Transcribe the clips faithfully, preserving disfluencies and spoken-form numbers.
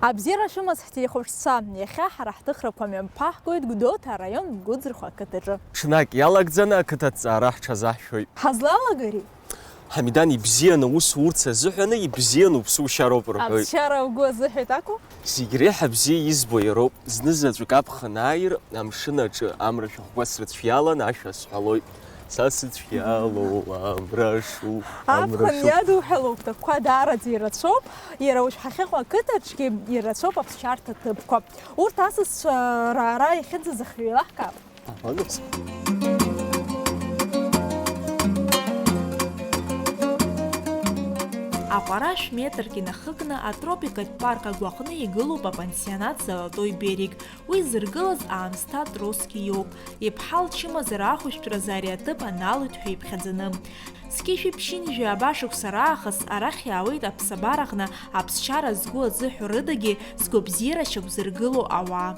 Абзиара шәымаз, ҳҭеихәаԥшцәа, иахьа ҳара ҳҭыхрақәа мҩаԥаҳгоит Гәдоуҭа араион Гәыӡырхәа ақыҭаҿы. Ҽнак иалагӡаны ақыҭа аҭҵаара ҳҽазаҳшәоит. Ҳазлалагари? Ҳамидан, ибзианы ус урц азыҳәаны ибзианы уԥсы ушьароуп рҳәоит. Аԥсшьара угәы азыҳәеит акәу? Зегь реиҳа бзиа избо иароуп. Знызаҵәык аԥхын ааир, амшын аҿы амра шәахәқәа срыцәиалан, ашәа сҳәалоит. Са сыцәиалоу амра шу, амра аԥхын шу. Иадуҳәалоу ҭакқәа даараӡа ирацәоуп. Иара уажә ҳахьыҟоу ақыҭаҿгьы ирацәоуп аԥсшьарҭа ҭыԥқәа. Урҭ асасцәа раара иахьынӡазыхҩо еилаҳкаап. Аҳәа, нас. Аҟәарашә метрк инахыкны атропикатә парк агәаҟны игылоуп апансионат Золотой берег. Уи зыргылаз аамсҭа Троцки иоуп. Иԥҳал чымазара ахәышәтәразы ари аҭыԥ аналоит ҳәа иԥхьаӡаны. Зқьышәи ԥшьынҩажәи жәаба шықәса раахыс арахь иаауеит аԥсабараҟны аԥсшьара згәы азыҳәо рыдагьы згәабзиара шьақәзыргыло ауаа.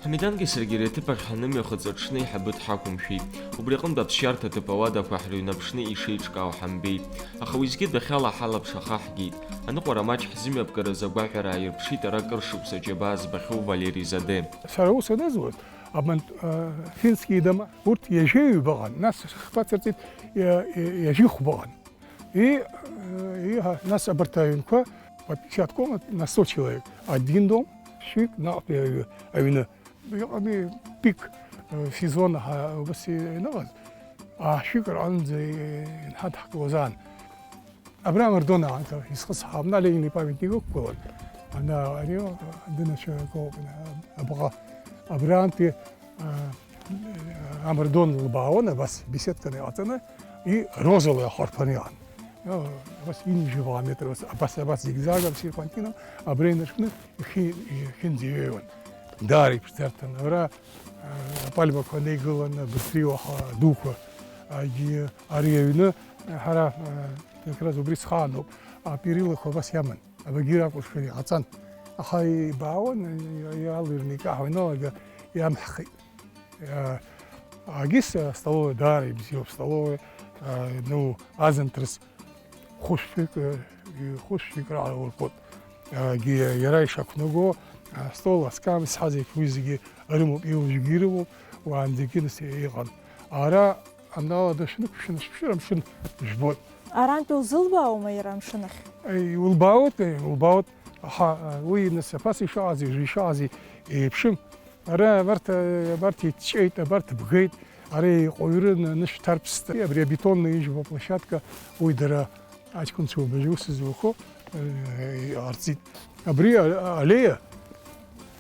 Ҳамидангьы саргьы ари аҭыԥ ахь ҳанымҩахыҵ аҽны еиҳабы дҳақәымшәеит. Убри аҟынтә аԥсшьарҭа аҭыԥ ауадақәа ҳрыҩнаԥшны ишеиҿкаау ҳамбеит. Аха уеизгьы адәахьала ҳалаԥш ахаҳгеит. Аныҟәара маҷ ҳзымҩаԥгараз агәаҳәара ааирԥшит ара акыр шықәса џьабаа збахьоу Валери Заде. Сара ус анызуаз, абанҭ, а, финские дома, урҭ ҩажәи ҩба ыҟан, нас хԥа цырҵит, ҩа-, ҩажәи хәба ыҟан. И, э, и, а, нас абарҭ аҩнқәа, по пятьдесят комнат на сто человек. Один дом, шәҩык наҟтәи аҩы-, аҩны. Иҟами пик, э, сезон ҳа-, убас ианыҟаз, аа, шәҩык рҟынӡа инҳадҳкылозаан. Абра Амардон аамҭа исхысҳаап, ана Ленин ипамятник ықәгылан, ана, ари, дынацәа акоуп, абаҟа, абраантәи, а, Амардон лбаауан, абас беседканы иҟаҵаны, и розала иахарԥаны иҟан. Абас ҩынҩажәа метр, абас, абас, абас зигзагом, серпантином, абра инаркны ихи-, ихьынӡаҩеиуан. Даара иԥшӡарҭан. Ара, а, апальмақәа неигыланы, абырҭ риуаха дуқәа, агьи ари аҩны, ҳара, а, как раз убри схаануп, аперилақәа абас иаман, абагьы ракәыршәа иҟаҵан. Аха ибаауан, и-, и-, иалыҩрны икаҳауан, ага, иамҳхит. А, агьыс, а, столовая даара ибзиоуп, столовая, а, ну, азанҭрыс хәышәҩык, э, хәышәҩык раҟара уркуп. А, гьы-, иара ишақәнаго, а, астол, аскамс, ҳазегь уи зегьы рымоуп, иужәгьы ирымоуп, уаанӡагьы нас иҟан. Ара анала дышәнықәшәаны шәшәыр амшын жәбоит. Арантәи узылбаауама иара амшын ахь? Э, улбаауеит, э, улбаауеит. Аха, э, уи нас абас ишыҟази, ишыҟази еиԥшым. Ара абарҭ, абарҭ иҭҵәеит, абарҭ бгеит, ара иҟәыҩры нышәҭарԥст. Абри абетонный ижәбо аплощадка, уи дара аҷкәынцәа убажә ус зуқәо, э, иҟарҵеит. Абри а-, аллея,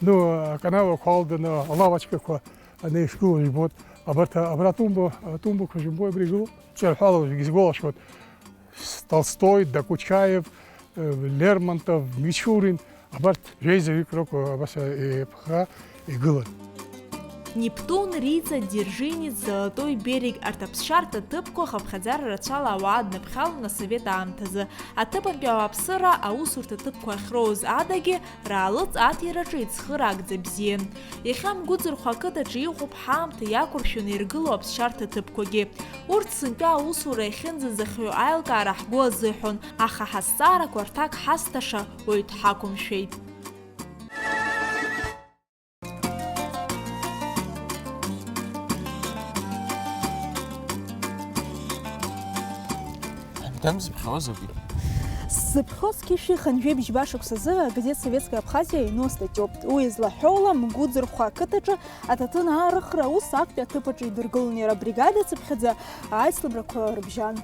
ну, аканавақәа алданы, алавочкақәа анеишгыло жәбоит. Абарҭ, абра атумба, атумбақәа жәымбои, абри игылоуп. Ҿырҳәала уажәгьы сгәалашәоит. Толстой, Докучаев, э, Лермонтов, Мичурин, абарҭ жәеизаҩык ракәу абас еиԥхра игылан. Нептун, Риҵа, Ӡержинец, Золотой берег, арҭ аԥсшьарҭа ҭыԥқәа хыԥхьаӡара рацәала ауаа днаԥхьалон асовет аамҭазы. Аҭыԥантәи ауааԥсыра аусурҭа ҭыԥқәа ахьроуз адагьы, раалыҵ аҭираҿы ицхыраагӡа бзиан. Иахьа Мгәыӡырхәа ақыҭаҿы иҟоуп ҳаамҭа иақәыршәаны иргылоу аԥсшьарҭа ҭыԥқәагьы. Урҭ сынтәа аусура иахьынӡазыхиоу аилкаара ҳгәы азыҳәон, аха ҳазҵаарақәа рҭак ҳазҭаша уаҩ дҳақәымшәеит. Ҳамидан зыԥхьауа закәи? Сзыԥхьо зқьышәи хынҩажәи бжьба шықәсазы агазеҭ Советская Абхазия иану астатиоуп. Уи излаҳәоула, Мгәыӡырхәа ақыҭаҿы аҭаҭын аарыхра аус актәи аҭыԥаҿы идыргылон иара абригада цыԥхьаӡа аицлабрақәа рыбжьан.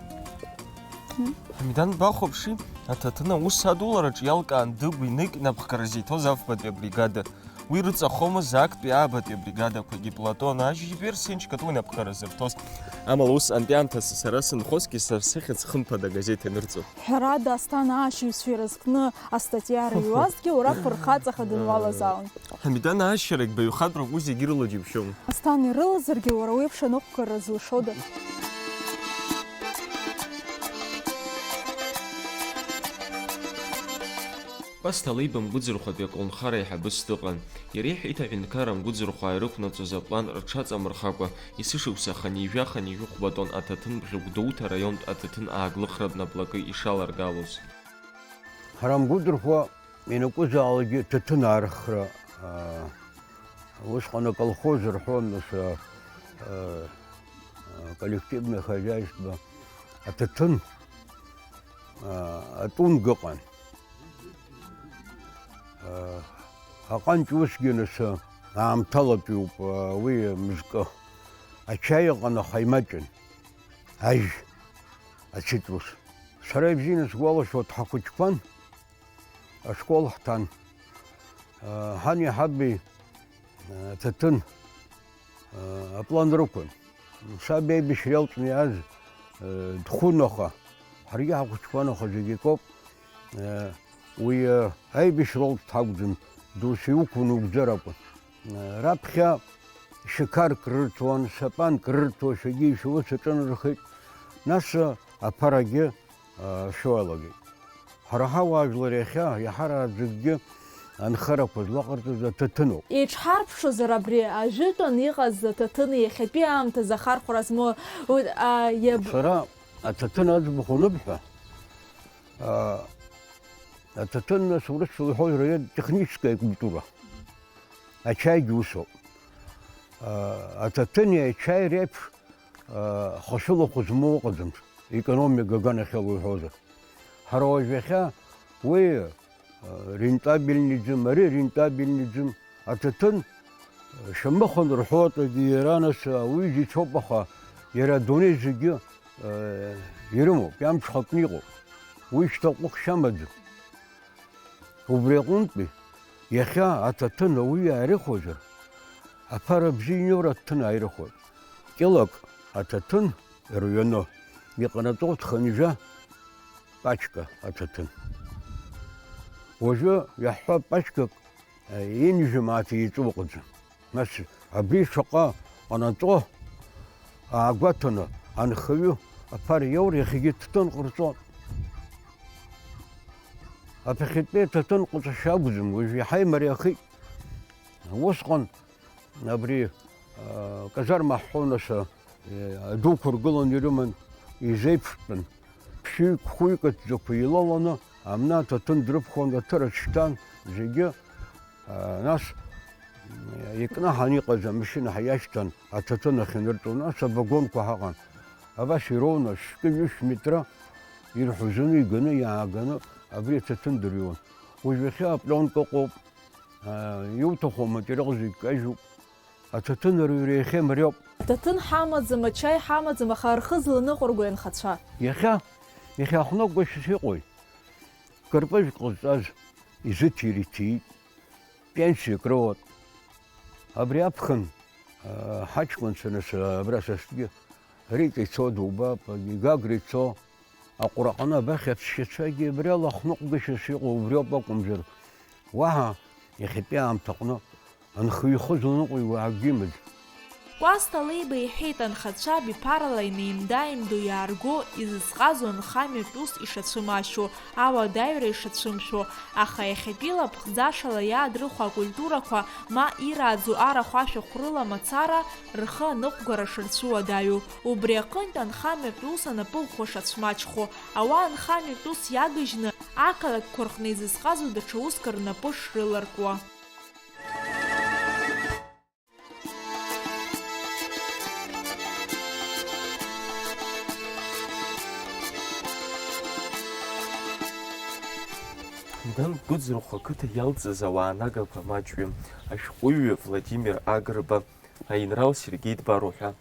Ҳамидан, бахәаԥши, аҭаҭын аус адулараҿы иалкаан Дыгә Еник инапхгара зиҭоз афбатәи абригада. Уи рыҵахомызт актәи аабатәи абригадақәагьы, Платон Ажьжьбеи Арсен Чкатуи инапхгара зырҭоз. Амала усҟантәи аамҭазы сара сынхозгьы, са сыхьӡ хымԥада агазеҭ ианырҵон. Ҳәарада, Асҭана аашьаҩцәа ирызкны астатиа рыҩуазгьы, уара фырхаҵаха дынуалазаауан. Ҳамидан аашьарагь баҩхатәроуп, уи зегьы рыла џьыбшьон. Асҭана ирылазаргьы, уара уеиԥш аныҟәгара зылшода? Кәасҭа Леиба Мгәыӡырхәатәи аколнхара аиҳабыс дыҟан. Иара иҳәеит, аҳәынҭқарра Мгәыӡырхәаа ирықәнаҵоз аплан рҽаҵамырхакәа, есышықәса хынҩажәа-хынҩажәи хәба тонн аҭаҭын Бӷьы Гәдоуҭа араионтә аҭаҭын ааглыхратә наплакы ишаларгалоз. Ҳара Мгәыӡырхәа ианакәызаалакгьы ҭаҭын аархра, аа, усҟан аколхоз рҳәон, нас, аа, аа, коллективное хозяйство, аҭаҭын, аа, атунг ыҟан. Аа, аҟанҷ усгьы, нас, аамҭалатәиуп, аа, уи мызкы. Ачаи ыҟан, аха имаҷын. Ажь, ацитрус. Сара ибзианы сгәалашәоит, ҳахәыҷқәан ашкол ҳҭан. Ҳани ҳаби аҭаҭын аплан рықәын. Саб аибашьра иалҵны иааз дхәын, аха ҳаргьы ҳахәыҷқәан, аха зегь акоуп. Уи аибашьра улҵ ҳакәӡам, досу иуқәын угәӡара акәын. Раԥхьа шьақарк рырҭон, сапанк рырҭошәагьы ишәо саҿынархеит, нас аԥарагьы шәоалагеит. Ҳара ҳауаажәлар иахьа иаҳараӡакгьы анхарақәа злаҟарҵаз аҭаҭыноуп. Еиҿҳарԥшызар абри ажәытәан иҟаз аҭаҭын иахьатәи аамҭазы ахархәара змоу, уи, а, иаб- Сара аҭаҭын аӡбахә аныбҳәа, а, аҭаҭын, нас, урысшәа иҳәозар, техническая культура. Ачаигьы усоуп. А, аҭаҭыни ачаи реиԥш, а, хашәылахә змоу ыҟаӡамызт, економика аганахьала уҳәозар. Ҳара уажә иахьа уи, а, рентабельныйӡам, ари рентабельныйӡам. Аҭаҭын, а, шәамыхәан рҳәоит, егьи иара, нас, ауаҩы ицоуп, аха иара адунеи зегьы, а, ирымоуп, иамҽхакны иҟоуп. Уи шьҭа ҟәыхшьа амаӡам. Убри аҟынтәи, иахьа аҭаҭын ауаҩы иаарыхозар, аԥара бзиа иниоур аҭаҭын ааирыхуеит. Кьылак аҭаҭын рҩаны иҟанаҵоит хынҩажәа пачка аҭаҭын. Уажәы иаҳҳәап, пачкак, э, ҩынҩажәа мааҭ еиҵоу ыҟаӡам. Нас абри шаҟа ҟанаҵо аагәаҭаны, анхаҩы аԥара иаур, иахьагьы ҭаҭын ҟарҵон. Аԥхьатәи аҭаҭын ҟаҵашьа акәӡам, уажә иаҳа имариахеит. Усҟан абри, а, казарма ҳҳәон, нас, а, адуқәа ргыланы ирыман, изеиԥштәын. Ԥшьҩык, хәҩык аҭӡақәа еилаланы, амна аҭаҭын дрыԥхуан, аҭыраҿ шьҭан зегьы. Нас икнаҳан иҟаз амашьына ҳиашьҭан, аҭаҭын ахь инырҵон, нас авагонқәа ҳаҟан. Абас ироуны, шәкы-ҩышә метра ирҳәазаны, иганы, иааганы абри аҭаҭын дырҩуан. Уажә иахьа апленка ыҟоуп, иуҭаху аматериал зегь кажьуп. Аҭаҭын арҩра иахьа имариоуп. Ҭаҭын ҳамаӡам, ачаи ҳамаӡам, аха рхы зланыҟәыргои анхацәа? Иахьа, иахьа ахәнақәгәышьас иҟои? Кырпыжәк ҟазҵаз изыҭир иҭиит, пенсиак роуат. Абри аԥхын, а, ҳаҷкәынцәа, нас, абра сасгьы, Риҵа ицо дубап, Гагра ицо, Аҟәраҟны абахь аԥсшьацәагьы абри ала ахныҟәгашьас иҟоу убриоуп акәымзар, уаҳа иахьатәи аамҭаҟны анхаҩы ихы зланыҟәиуа акгьы имаӡам. Кәасҭа Леиба иҳәеит, анхацәа абиԥарала инеимда-ааимдо иаарго, изызҟазо анхамҩатә ус ишацәымаашьо, ауадаҩра ишацәымшәо, аха иахьатәи лаԥхӡашала иаадрыхуа акультурақәа ма ирааӡо арахә ашәахә рыла мацара рхы аныҟәгара шырцәуадаҩу, убри аҟынтә анхамҩатә ус анапы ӷәӷәа шацәмаҷхо, ауаа анхамҩатә ус иагыжьны, ақалақьқәа рҟны изызҟазо даҽа уск рнапы шрыларкуа. Дан Гәыӡырхәа ақыҭа иалҵыз ауаа нагақәа маҷҩым, ашәҟәыҩҩы Владимир Агрба аинрал Сергеи Дбар уҳәа.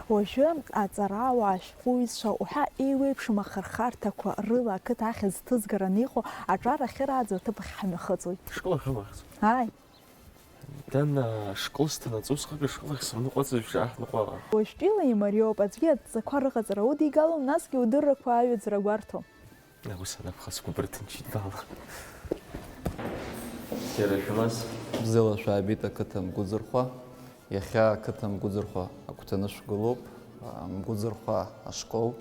Уажәы аҵарауаа, ашәҟәыҩҩцәа уҳәа еиуеиԥшым ахырхарҭақәа рыла ақыҭа ахьӡ ҭызгараны иҟоу аҿар ахьырааӡо аҭыԥ ахь ҳамҩахыҵуеит. Школ ахьымахӡо. Ааи. Дан, а, школ сҭанаҵы усҟак ашкол ахь сымныҟәацызшәа аҳныҟәала. Уажәтәила имариоуп, аӡәгьы адҵақәа рыҟаҵара удигалом, насгьы удыррақәа аҩаӡара гәарҭо. Ус анакәха, сгәы бырҭынчит баала. Џьара шәымаз? Бзиала шәаабеит, ақыҭа Мгәыӡырхәа. Иахьа ақыҭа Мгәыӡырхәа агәҭаны шәгылоуп. А, Мгәыӡырхәа ашкол.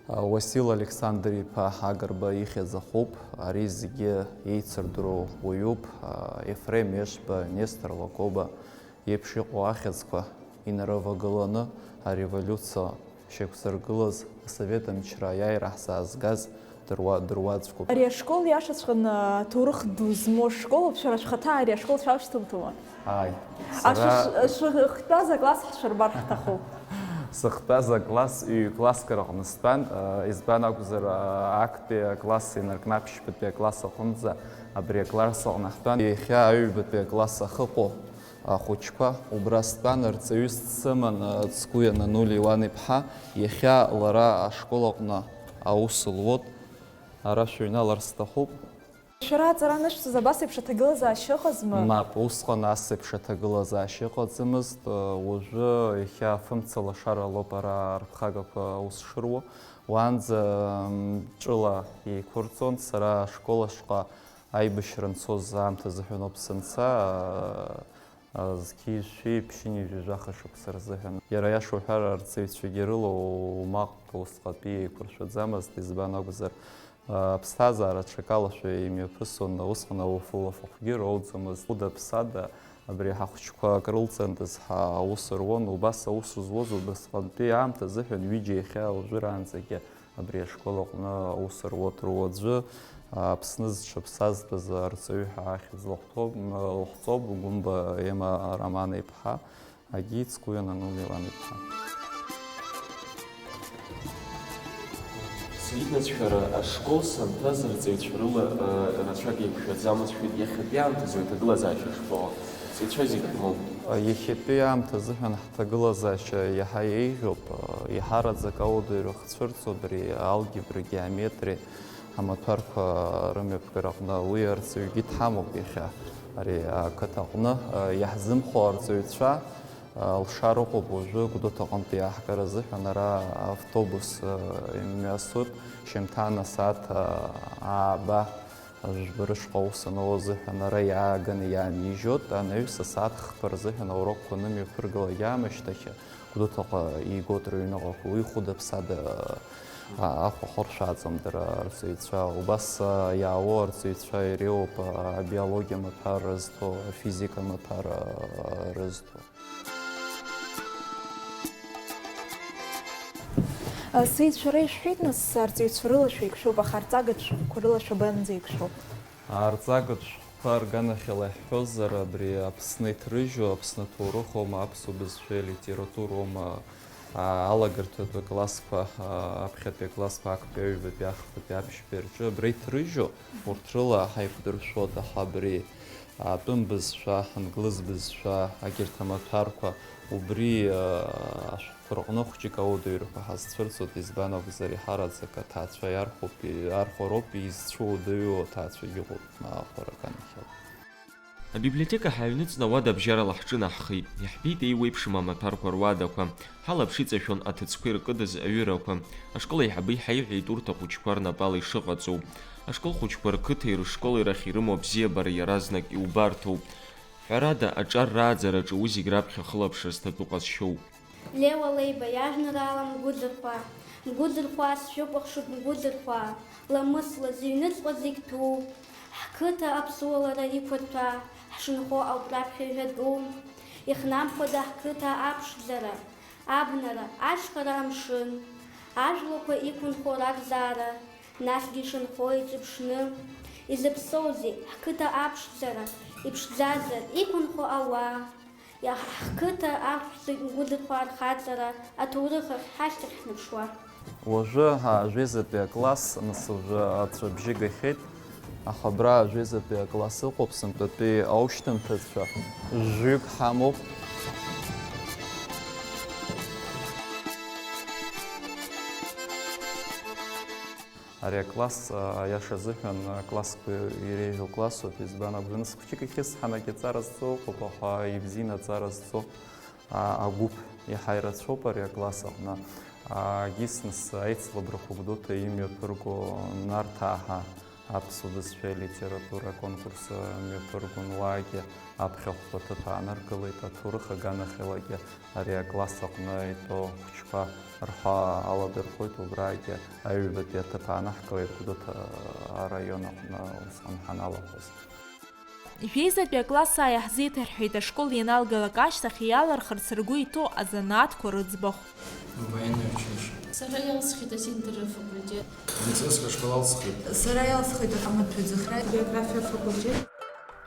А, Уасил Александр-иԥа Агрба ихьӡ ахуп. Ари зегьы еицырдыруа уаҩуп. А, Ефрем Ешба, Нестор Лакоба еиԥш иҟоу ахьӡқәа инарывагыланы ареволиуциа шьақәзыргылаз, асовет мчра аиааира ҳзаазгаз Дыруа-, дыруаӡәкуп. Ари ашкол иашаҵәҟьаны аҭоурых ду змоу школуп, шәара шәхаҭа ари ашкол шәашьҭымҭума? Ааи. Сара Ашәы-, ашәы-, хтәаз акласс ҳшәырбар ҳҭахуп. Сыхтәаз акласс ҩ-класск рҟны стәан, э, избан акәзар, э, актәи акласс инаркны аԥшьбатәи акласс аҟынӡа абри акласс аҟны ҳтәан. Иахьа аҩбатәи акласс ахьыҟоу ахәыҷқәа убра стәан, рҵаҩыс дсыман, э, Цкуа Нанули Лан-иԥҳа, иахьа лара ашкол аҟны аус луоуп. Ара шәыҩналар сҭахуп. Шәара аҵара анышәҵоз абас еиԥш аҭагылазаашьа ыҟазма? Мап, усҟан ас еиԥш аҭагылазаашьа ыҟаӡамызт. Уажәы иахьа афымца лашара лоуп ара арԥхагақәа аус шыруа. Уаанӡа, м, ҿыла еиқәырҵон. Сара ашкол ашҟа аибашьра анцоз аамҭа азыҳәан ауп санца. А, зқьи жәшәи ԥшьынҩажәи жәаха шықәса рзыҳәан. Иара, аиаша уҳәар, арҵаҩцәагьы рыла умаҟк усҟатәи еиқәыршәаӡамызт, избан акәзар, а, аԥсҭазаара аҽакалашәа имҩаԥысон, усҟан ауафы-, ауафахәгьы роуӡомызт. Хәыда-ԥсада абри ҳахәыҷқәа акрылҵандаз ҳа-, аус руан, убас аус зуаз убасҟантәи аамҭа азыҳәан ҩыџьа иахьа уажәраанӡагьы абри ашкол аҟны аус руоуп. Уаҵәы Аԥсны зҽаԥсазтәыз арҵаҩы ҳәа ахьӡ лыхәҭоуп, лыхәҵоуп Гәымба Ема Роман-иԥҳа, агьи Цкуа Нанули Лан-иԥҳа. Саид, нас шәара ашкол санҭаз арҵаҩцәа рыла, ы, рацәак еиқәшәаӡамызшәа, иахьатәи аамҭазы аҭагылазаашьа шԥаҟоу? Арҵаҩцәа зегь шәымоуп. Иахьатәи аамҭа азыҳәан ҳҭагылазаашьа иаҳа еиӷьуп. Еиҳараӡак ауадаҩра хцәырҵуеит абри алгебра, геометриа амаҭәарқәа рымҩаԥгара аҟны. Уи арҵаҩгьы дҳамоуп иахьа. Ари ақыҭа аҟны иаҳзымхо арҵаҩцәа лшара ыҟоуп уажәы Гәдоуҭаҟынтәи иааҳгар азыҳәан. Ара автобус имҩасуеит, шьамҭан асааҭ ааба. Жәба рышҟа аус анлоу азыҳәан ара иааганы иаанижьуеит, анаҩс асааҭ хԥа рзыҳәан аурокқәа анымҩаԥыргалак аамышьҭахь, Гәдоуҭаҟа игоит рыҩныҟақәа, уи хәыда-ԥсада, а, ахәахәаршәаҵам дара арҵаҩцәа. Убас, а, иаауоу арҵаҩцәа иреиуоуп, а, абиологиа маҭәар рызҭо, афизика маҭәар, а, рызҭо. Саид, шәара ишәҳәеит, нас, арҵаҩцәа рыла шәеиқәшәоуп, аха арҵагатә шәҟәқәа рыла шәабанӡеиқәшәо? Арҵагатә шәҟәқәа рганахьала иаҳҳәозар, абри Аԥсны иҭрыжьу, Аԥсны аҭоурых аума, аԥсуа бызшәеи алитературоума, а, алагарҭатәи аклассқәа, а, аԥхьатәи аклассқәа, актәи, аҩбатәи, ахԥатәи, аԥшьбатәи рҿы абра иҭрыжьу, урҭ рыла ҳаиқәдыршәоит, аха абри атәым бызшәа, англыз бызшәа, агьырҭ амаҭәарқәа, убри, а, ашәҟәқәа рҟны хәҷык ауадаҩрақәа ҳазцәырҵуеит, избан акәзар, иҳараӡак аҭаацәа иархәоуп, иархәароуп, изцәуадаҩу аҭаацәагьы ыҟоуп, а, ахәараган ахьала. Абиблиотека ҳаҩныҵны ауадабжьарала ҳҿынаҳхеит. Иаҳбеит еиуеиԥшым амаҭәарқәа руадақәа. Ҳалаԥш иҵашәон аҭыӡқәа иркыдыз аҩырақәа. Ашкол аиҳабы иҳаиҳәеит урҭ ахәыҷқәа рнапала ишыҟаҵоу. Ашкол хәыҷқәа рқыҭеи рышколи рахь ирымоу абзиабара иаразнак иубарҭоуп. Ҳәарада, аҿар рааӡараҿы уи зегь раԥхьа ахылаԥшра зҭатәу ҟазшьоуп. Леуа Леиба иажәеинраала Мгәыӡырхәаа. Мгәыӡырхәаа, сшәыкәыхшоуп, Мгәыӡырхәаа. Ламысла зыҩныҵҟа зегь ҭәу. Ҳқыҭа аԥсуалара иқәырҭәа, ҳшынхо ауп раԥхьа жәа ду. Ихнамхуада ҳқыҭа аԥшӡара, абнара, ашьхара амшын? Ажәлақәа иқәынхо ракзаара, насгьы ишынхо иҿыԥшны. Изыԥсоузеи ҳқыҭа аԥшӡара, иԥшӡазар, иқәынхо ауаа? Иаҳ-, ҳқыҭа аԥшӡоит Мгәыӡырхәаа рхаҵара, аҭоурых ахь ҳашьҭахь ҳнаԥшуа. Уажәы ҳа-, жәеизатәи акласс, нас уажәы аҵәҵәабжьы гахьеит, аха абра жәеизатәи акласс ыҟоуп, сынтәатәи аушьҭымҭацәа жәҩык ҳамоуп. Ари акласс, а, аиаша азыҳәан, аклассқәа иреиӷьу классуп, избан акәзар, нас хәыҷык ихьысҳанагь аҵара зҵо ыҟоуп, аха ибзианы аҵара зҵо, а, агәыԥ иаҳа ирацәоуп ари акласс аҟны. А, егьыс нас аицлабрақәа Гәдоуҭа имҩаԥырго Нарҭаа ҳәа аԥсуа бызшәеи алитература аконкурс мҩаԥыргон, уаагьы аԥхьахәқәа ҭыԥ ааныркылеит, аҭоурых аганахьалагьы ари акласс аҟны итәоу ахәыҷқәа рҳәаа аладырхәит, убраагьы аҩбатәи аҭыԥ аанаҳкылеит Гәдоуҭа араион аҟны усҟан ҳаналахәыз. Жәеизатәи акласс ааиаҳзеиҭарҳәеит ашкол ианалгалак ашьҭахь иалырхырц ргәы иҭоу азанааҭқәа рыӡбахә. Военное училище. Сара иалсхит азиндырра афакультет. Полицейская школа алсхит. Сара иалсхит амаҭәаӡыхра. Географиа афакультет.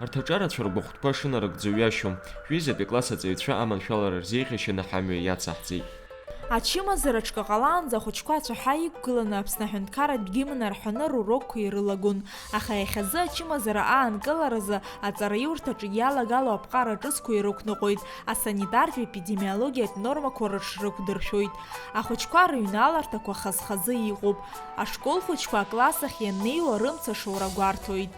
Арҭ аҿарацәа ргәахәтәқәа шынарыгӡо ҩашьом, жәеизатәи акласс аҵаҩцәа аманшәалара рзеиӷьашьаны ҳамҩа иацаҳҵеит. Ачымазара ҿкы ҟалаанӡа ахәыҷқәа ацәаҳәа иқәгыланы Аԥсны аҳәынҭқарратә гимн арҳәаны рурокқәа ирылагон, аха иахьазы ачымазара аанкыларазы аҵараиурҭаҿы иалагало аԥҟара ҿыцқәа ирықәныҟәоит, асанитартә-епидемиологиатә нормақәа рыҽрықәдыршәоит. Ахәыҷқәа рыҩналарҭақәа хаз-хазы иҟоуп, ашкол хәыҷқәа акласс ахь ианнеиуа рымца шоура гәарҭоит.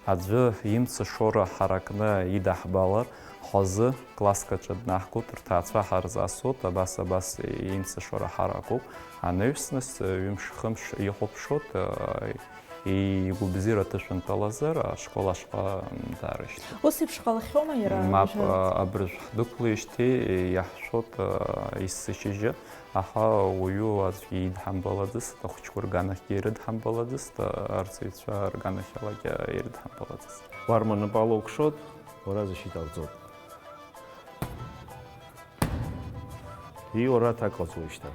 Аӡәы имца шоура ҳаракны идаҳбалар, ҳазы класск аҿы днаҳгоит, рҭаацәа ҳарзасуеит, абас, абас имца шоура ҳаракуп. Анаҩс нас ҩымш-хымш ихәаԥшуеит, игәабзиара аҭышәынтәалазар, ашкол ашҟа даарышьҭ. Ус еиԥш ҟалахьоума иара? Мап, абыржә ҳдәықәлеижьҭеи иаҳшәоит есышьыжьы. Аха уаҩы аӡәгьы идҳамбалаӡацт, ахәыҷқәа рганахьгьы ирыдҳамбалаӡацт, арҵаҩцәа рганахьалагьы ирыдҳамбалаӡацт. Уарма напала укшот, уара защита уҵот. И уара атака уцуижьҭеи.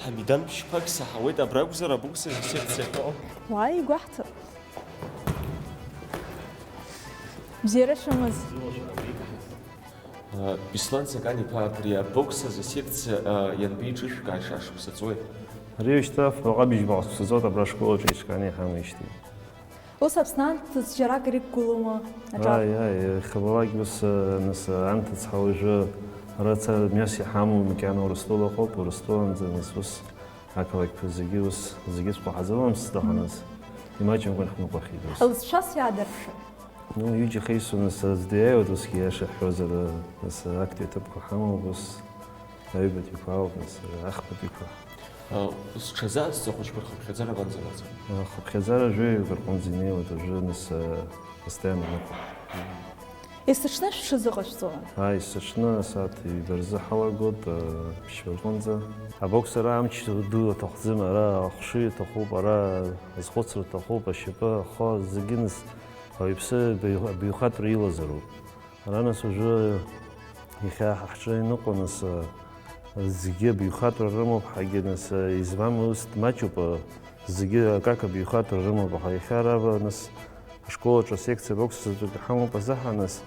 Ҳамидан, шьқәак саҳауеит, абра акәзар абокс азы секциа ҳәа? Уааи, игәаҳҭап. Бзиара шәымаз. Беслан Сакан-иԥа, абри абокс азы секциа ианбеиҿышәкааи, шашықәса ҵуеи? Ари ушьҭа фбаҟа быжьба шықәса ҵуеит абра ашкол аҿы еиҿкааны иҳамоуижьҭеи. Ус Аԥсны анҭыҵ џьарак ирықәгылома? Аҿар. Ааи, ааи, иахьабалакь ус, нас, анҭыҵ ҳа уажәы ара ца мҩас иҳамоу макьана Урыстәыла ыҟоуп, Урыстәыланӡа, нас, ус ақалақьқәа зегьы ус, зегьы сҟәаҳаӡаламызт, аха, нас, имаҷымкәан ҳныҟәахьеит ус. Лҵшәас иаадырԥшып. Ну, ҩыџьа хеисо, нас, аӡә диааиуеит, усгьы иаша ҳҳәозар, нас, актәи аҭыԥқәа ҳамоуп, ус, аҩбатәиқәа ауп, нас, ахԥатәиқәа. Зҽазаазҵо ахәыҷқәа рхыԥхьаӡара абанӡанаӡо? Ахыԥхьаӡара жәаҩык рҟынӡа инеиуеит, уажәы, нас, постоянно иныҟәо. Есыҽны шәҽазыҟашәҵома? Ааи, есыҽны асааҭ ҩба рзы ҳалагоит, ԥшьба рҟынӡа. Абокс ара амч ду аҭахӡам, ара ахшыҩ аҭахуп, ара азхәыцра аҭахуп, ашьапы, ахы, зегьы, нас, ауаҩԥсы абаҩхатәра илазароуп. Ара, нас, уажәы иахьа ҳа ҳҿы иныҟәо, нас, зегьы абаҩхатәра рымоуп, ҳагьы, нас, избан, ус маҷуп, зегьы акака абаҩхатәра рымоуп, аха иахьа ара, нас, ашкол аҿы асекциа бокс заҵәык ҳамоуп азыҳәан, нас,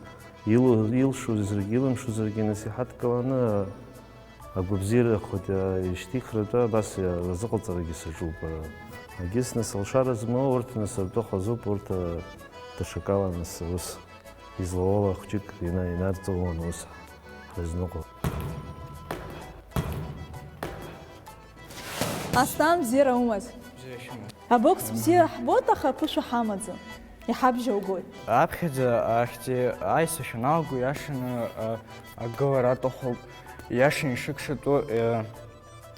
илу-, илшозаргьы, илымшозаргьы, нас, иҳадкыланы, агәабзиара хәыҷы ишьҭихратәы абас иа-, азыҟаҵарагьы саҿуп. Агьыс, нас, алшара змоу урҭ, нас, ртәы хазуп, урҭ, даҽакала, нас, ус излауала хәҷык ина-, инарҵаулан ус ҳазныҟәо. Аслан, бзиара умаз? Бзиа шәымаз. Абокс бзиа ҳбоит, аха аԥышәа ҳамаӡам. Иҳабжьоугоит. Аԥхьаӡа ахьӡи аиса шәаналго, иашаны, а, агылара аҭахуп. Иашан ишыкшатәу, а,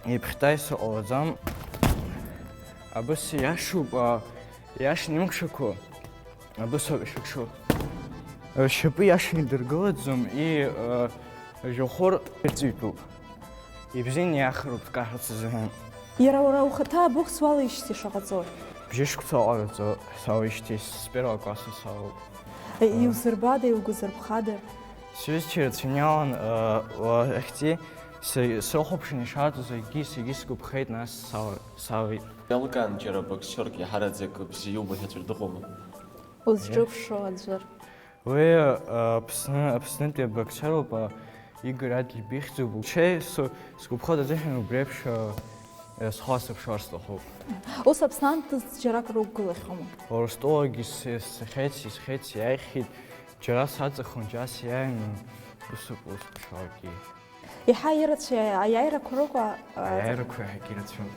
иԥхьҭаиса ҟалаӡам. Абыс иашоуп, а, иашан имыкшақәо. Абыс ауп ишыкшу. Ршьапы иашан идыргылаӡом, и, а, жәохәыр ирҵаҩтәуп. Ибзианы иаахароуп дкаҳарц азыҳәан. Иара уара ухаҭа абокс уалеижьҭеи шаҟа ҵои? Бжьышықәса ҟараҵо салеижьҭеи с первого класса салоуп. Иузырбада, иугәазырԥхада? Сҩызцәа ирацәаҩны иалан, э, уа-, ахьӡи, са-, срыхәаԥшын ишаҵоз акгьы, саргьы сгәаԥхеит, нас сал-, салеит. Иалкаан џьара боксиорк иаҳараӡак бзиа иубо ҳәа аӡәыр дыҟоума? Узҿыԥшо аӡәыр? Уи, э, Аԥсны, Аԥснытәи абоксиоруп, э, Игорь Адлиб ихьӡуп. Уи сгәаԥхоит азыҳәан убри еиԥш, э, э, схы асырԥшуар сҭахуп. Ус Аԥсны анҭыҵ џьарак рықәгылахьоума? Урыстәылагьы с-, сцахьеит, сизхеит, сиааихьеит, џьара саҵахон, џьара сиааин, усоуп ус ԥшьалагьы. Еиҳа ирацәа аиааирақәа рыҟоуп, а, аиааирақәа иаҳагьы ирацәоуп.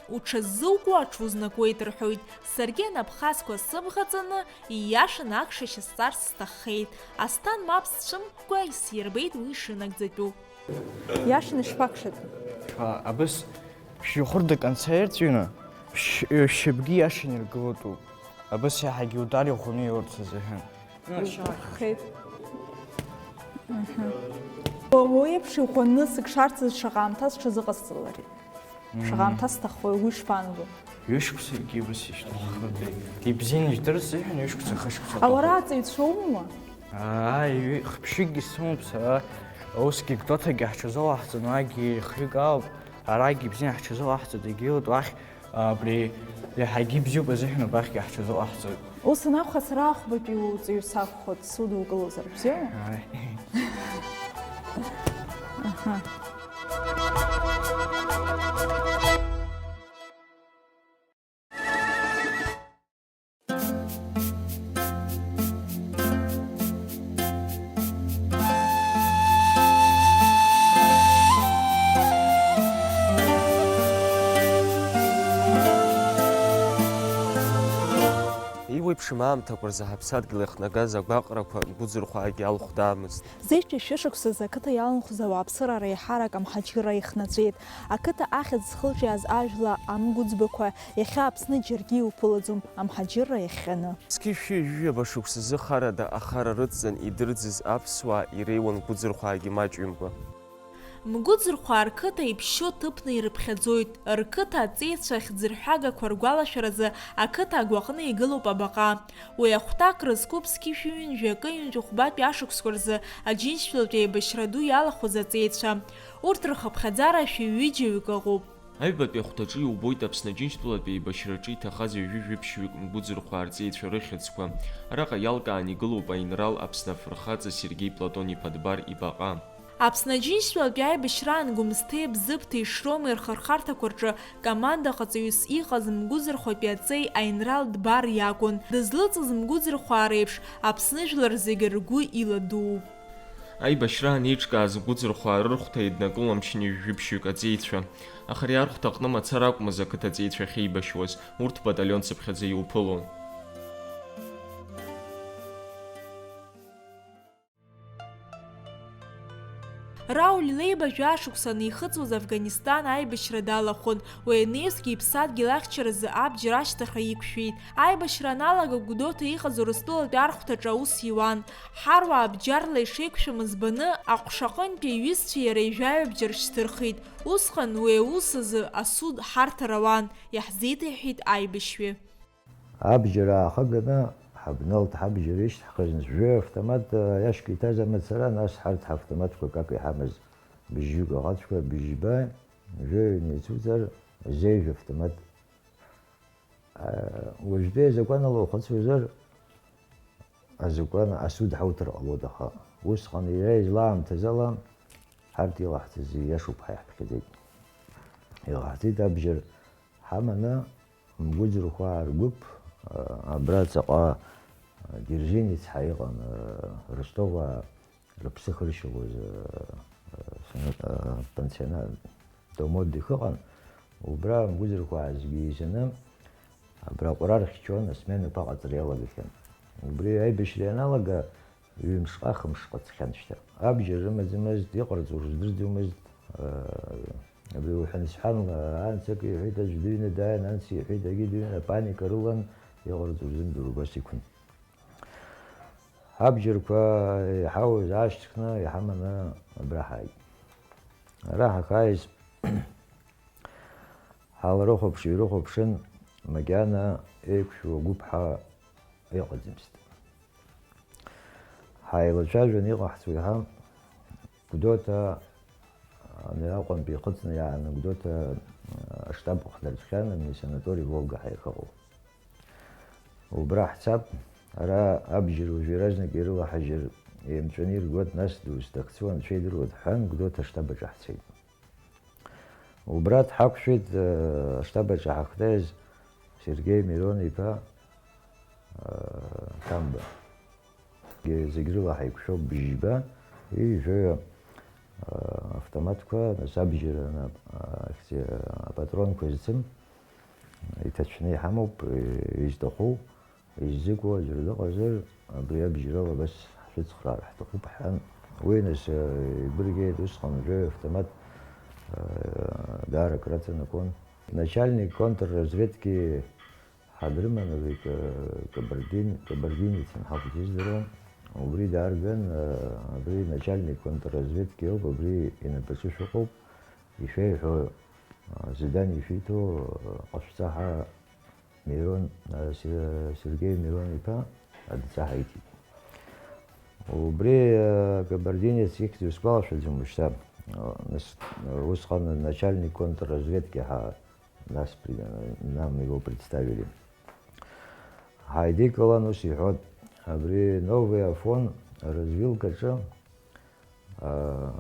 Уҽаззукуа аҽузнакуеит рҳәоит, саргьы анапхазқәа сымӷаҵаны, ииашаны акшашьа сҵарц сҭаххеит, Асҭан мап сцәымкәа исирбеит уи шынагӡатәу. Иашаны ишԥакшатәу? Ха, абыс шәҩыхәырдак анцаирҵәины, шә-, шәыбгьы иашан иргылатәуп. Абыс иаҳагьы удар иӷәӷәаны иурц азыҳәан. Хеит. Уа уеиԥш иӷәӷәаны сыкшарц шаҟа аамҭа сҽазыҟасҵалари? Шаҟа аамҭа сҭаххои, угәы ишԥаанаго? Ҩышықәсагьы ус ишьҭаххыдеи? Ибзианы ижәдыр сзыҳәан ҩышықәса, хышықәса. Ауара аҵаҩцәа умоума? Ааи, ҩы-, хԥшыкгьы сымоуп сара. Усгьы Гәдоуҭагьы ҳҽазылаҳҵон, уагьы хҩык ауп. Арагьы ибзианы ҳҽазылаҳҵоит, егьиут уахь, абри иаҳагьы ибзиоуп азыҳәан убахьгьы ҳҽазылаҳҵоит. Ус анакәха, сара ахәбатәи уҵаҩы сакәхоит, судукылозар, бзиоума? Ааи. Аҳа. Еиуеиԥшым аамҭақәа рзы ҳаԥсадгьыл иахнагаз агәаҟрақәа Мгәыӡырхәаагьы алхәдаамызт. Зеижәтәи шәышықәсазы ақыҭа иаланхоз ауааԥсыра реиҳарак амҳаџьырра ихнаҵәеит. Ақыҭа ахьӡ зхылҿиааз ажәла амгәыӡбақәа иахьа Аԥсны џьаргьы иуԥылаӡом, амҳаџьырра иахҟьаны. Зқьи шәи ҩажәи жәаба шықәсазы харада ахара рыҵан идырӡыз аԥсуаа иреиуан Мгәыӡырхәаагьы маҷҩымкәа. Мгәыӡырхәаа рқыҭа иԥшьоу ҭыԥны ирыԥхьаӡоит, рқыҭа аҵеицәа ахьӡырҳәагақәа ргәалашәаразы ақыҭа агәаҟны игылоуп абаҟа. Уи ахәҭак рызкуп зқьи шәи ҩынҩажәи акы ҩынҩажәи хәбатәи ашықәсқәа рзы Аџьынџьтәылатәи аибашьра ду иалахәыз аҵеицәа. Урҭ рхыԥхьаӡара шәи ҩыџьа ҩык ыҟоуп. Аҩбатәи ахәҭаҿы иубоит Аԥсны Аџьынџьтәылатәи еибашьраҿы иҭахаз ҩажәи жәиԥшь ҩык Мгәыӡырхәаа рҵеицәа рыхьӡқәа. Араҟа иалкааны игылоуп аинрал Аԥсны афырхаҵа Сергеи Платон-иԥа Дбар ибаҟа. Аԥсны Аџьынџьтәылатәи аибашьраан Гәымсҭеи Бзыԥҭеи Шромеи рхырхарҭақәа рҿы командаҟаҵаҩыс иҟаз Мгәыӡырхәатәи аҵеи аинрал Дбар иакәын. Дызлыҵыз Мгәыӡырхәаа реиԥш, Аԥсны жәлар зегьы ргәы иладууп. Аибашьраан еиҿкааз Мгәыӡырхәаа рырхәҭа еиднакыло амшын ҩажәи жәиԥшь ҩык аҵеицәа. Аха ари архәҭа аҟны мацара акәмыз ақыҭа аҵеицәа ахьеибашьуаз, урҭ баталион цыԥхьаӡа иуԥылон. Рауль Леиба жәа шықәса анихыҵуаз Афганистан аибашьра далахәын, уи анаҩсгьы иԥсадгьыл ахьчаразы абџьар ашьҭахьҟа иқәшәеит. Аибашьра аналага Гәдоуҭа иҟаз Урыстәылатәи архәҭаҿы аус иуан. Ҳаруаа бџьарла ишеиқәшәамыз баны, аҟәшаҟынтәи иҩызцәеи иареи жәаҩа бџьар шьҭырхит. Усҟан уи аус азы асуд ҳарҭар ауан, иаҳзеиҭеиҳәеит аибашьҩы. Абџьар аахаганы ҳабналт, ҳабџьар ишьҭаҳхыз, жәаҩа автомат, а, иашьк иҭаз амацара, нас ҳарҭ ҳавтоматқәа акака иҳамаз быжьҩык аӷацәқәа, быжьба, жәаҩа неицуҵар, зеижә автомат. А, уажәтәи азакәанала ухәыцуазар, азакәан асуд ҳауҭар ҟалоит, аха усҟан иара излаамҭаз ала ҳарҭ илаҳҭаз иашоуп ҳәа иаҳԥхьаӡеит. Илаҳҭеит абџьар ҳаманы, Мгәыӡырхәаа ргәыԥ, а, абра ҵаҟа, а, Держинец ҳәа иҟан, а, Ростоваа рыԥсы хыршьалоз, а, а, санат-, а, пансионат, дом отдых ыҟан, убра Мгәыӡырхәаа зегьы еизаны, абра аҟәара рхьчон, асменақәа аҟаҵара иалагахьан. Убри аибашьра ианалага, ҩымшҟа, хымшҟа ҵхьан шьҭа. Абџьар рымаӡамызт, иҟарҵо рыздырӡомызт, аа, абри уҳәан-сҳәанла, анс акы иҳәеит, аӡә дыҩны дааин, анс иҳәеит, агьи дыҩны, апаника рылан, иҟарҵо рзымдыруа убас иқәын. Абџьарқәа иҳауз аашьҭыхны иҳаманы абра ҳааит. Ара ҳахааиз ҳалрыхәаԥш-ҩрыхәаԥшын, макьана еиқәшәо гәыԥ ҳәа иҟаӡамызт. Ҳаилацәажәан иҟаҳҵо иаҳа Гәдоуҭа, ани Аҟәантәи ихыҵны иааны Гәдоуҭа аштаб ҳнарцәхьан, абни санаторий Волга ҳәа иахьыҟоу. Убра ҳцап, ара абџьар уажә иаразнак ирылаҳажьыр, еимҵәаны иргоит, нас дузҭахӡо анцәа идыруеит, ҳҳәан, Гәдоуҭа аштаб аҿы ҳцеит. Убра дҳақәшәеит, э, аштаб аҿы ҳахьнеиз Сергеи Мирон-иԥа, э, Ҭамба. Зегь-, зегь рыла ҳаиқәшәоуп бжьба, ҩажәаҩа, э, автоматқәа, нас абџьар ана-, ахьӡ-, апатронқәа зцым, иҭацәны иҳамоуп, э, изҭаху. Иззыкәу аӡәыр дыҟазар, абри абжьарала абас ҳшәыцхраар ҳҭахуп, ҳҳәан. Уи нас, э, игәырӷьеит, усҟан жәаҩа автомат, э, даара акраҵанакуан. Начальник контрразведки ҳадрыман, абри ка-, кабардин-, кабардинец анҳақәӡыз дара. Убри даарган, э, абри начальник контрразведки ауп, абри инапаҿы шәыҟоуп, ишәеиҳәо Зидани ишәиҭо ҟашәҵа ҳәа Мирон, Се-, Сергеи Мирон-иԥа адҵа ҳаиҭеит. Убри, э, кабардинец ихьӡ сгәалашәаӡом уажәшьҭа. Э, нас, э, усҟан начальник контрразведки ҳәа нас при-, нам его представили. Ҳаидикылан ус иҳәот, абри Новый Афон развилкаҿы, э,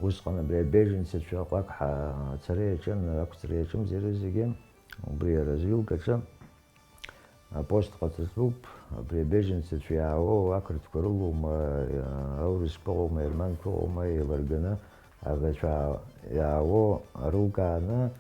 усҟан абри абеженццәа ҟәак ҳа-, ацара иаҿын, ақәҵара иаҿымзи рызегьы, убри аразвилкаҿы апост ҟаҵатәуп, абри абеженццәа иаауоу ақырҭқәа рылоума, аурысқәа ыҟоума, аерманқәа ыҟоума, еилырганы аӷацәа иаауоу рылкааны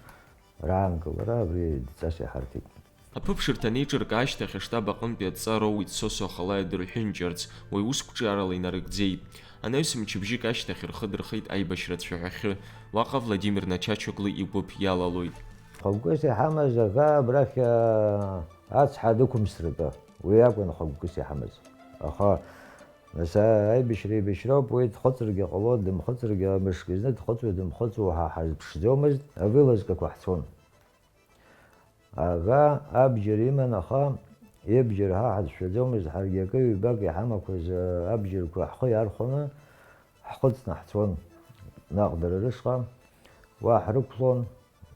раанкылара абри дҵас иҳарҭеит. Аԥыԥшырҭа анеиҿырка ашьҭахь аштаб аҟынтәи адҵа роуит Сосо ахала идырҳәынҷарц, уи ус қәҿиарала инарыгӡеит. Анаҩс мчыбжьык ашьҭахь рхы дырхеит аибашьра ацәаҳәахьы, уаҟа Владимир Начачоглы игәыԥ иалалоит. Хықәкыс иҳамаз аӷа абрахь, аа, ацҳа дықәымсратәы, уи акәын хықәкыс иҳамаз. Аха, нас, аибашьра еибашьроуп, уи дхыҵыргьы ҟало, дымхыҵыргьы, мышкы зны дхыҵуа, дымхыҵуа ҳа ҳазԥшӡомызт, авылазкақәа ҳцон. Аӷа абџьар иман, аха ибџьар ҳа ҳацәшәаӡомызт, ҳаргьы акы-ҩбак иҳамақәаз абџьарқәа ҳхы иархәаны ҳхыҵны ҳцон наҟ дара рышҟа, уа ҳрықәлон,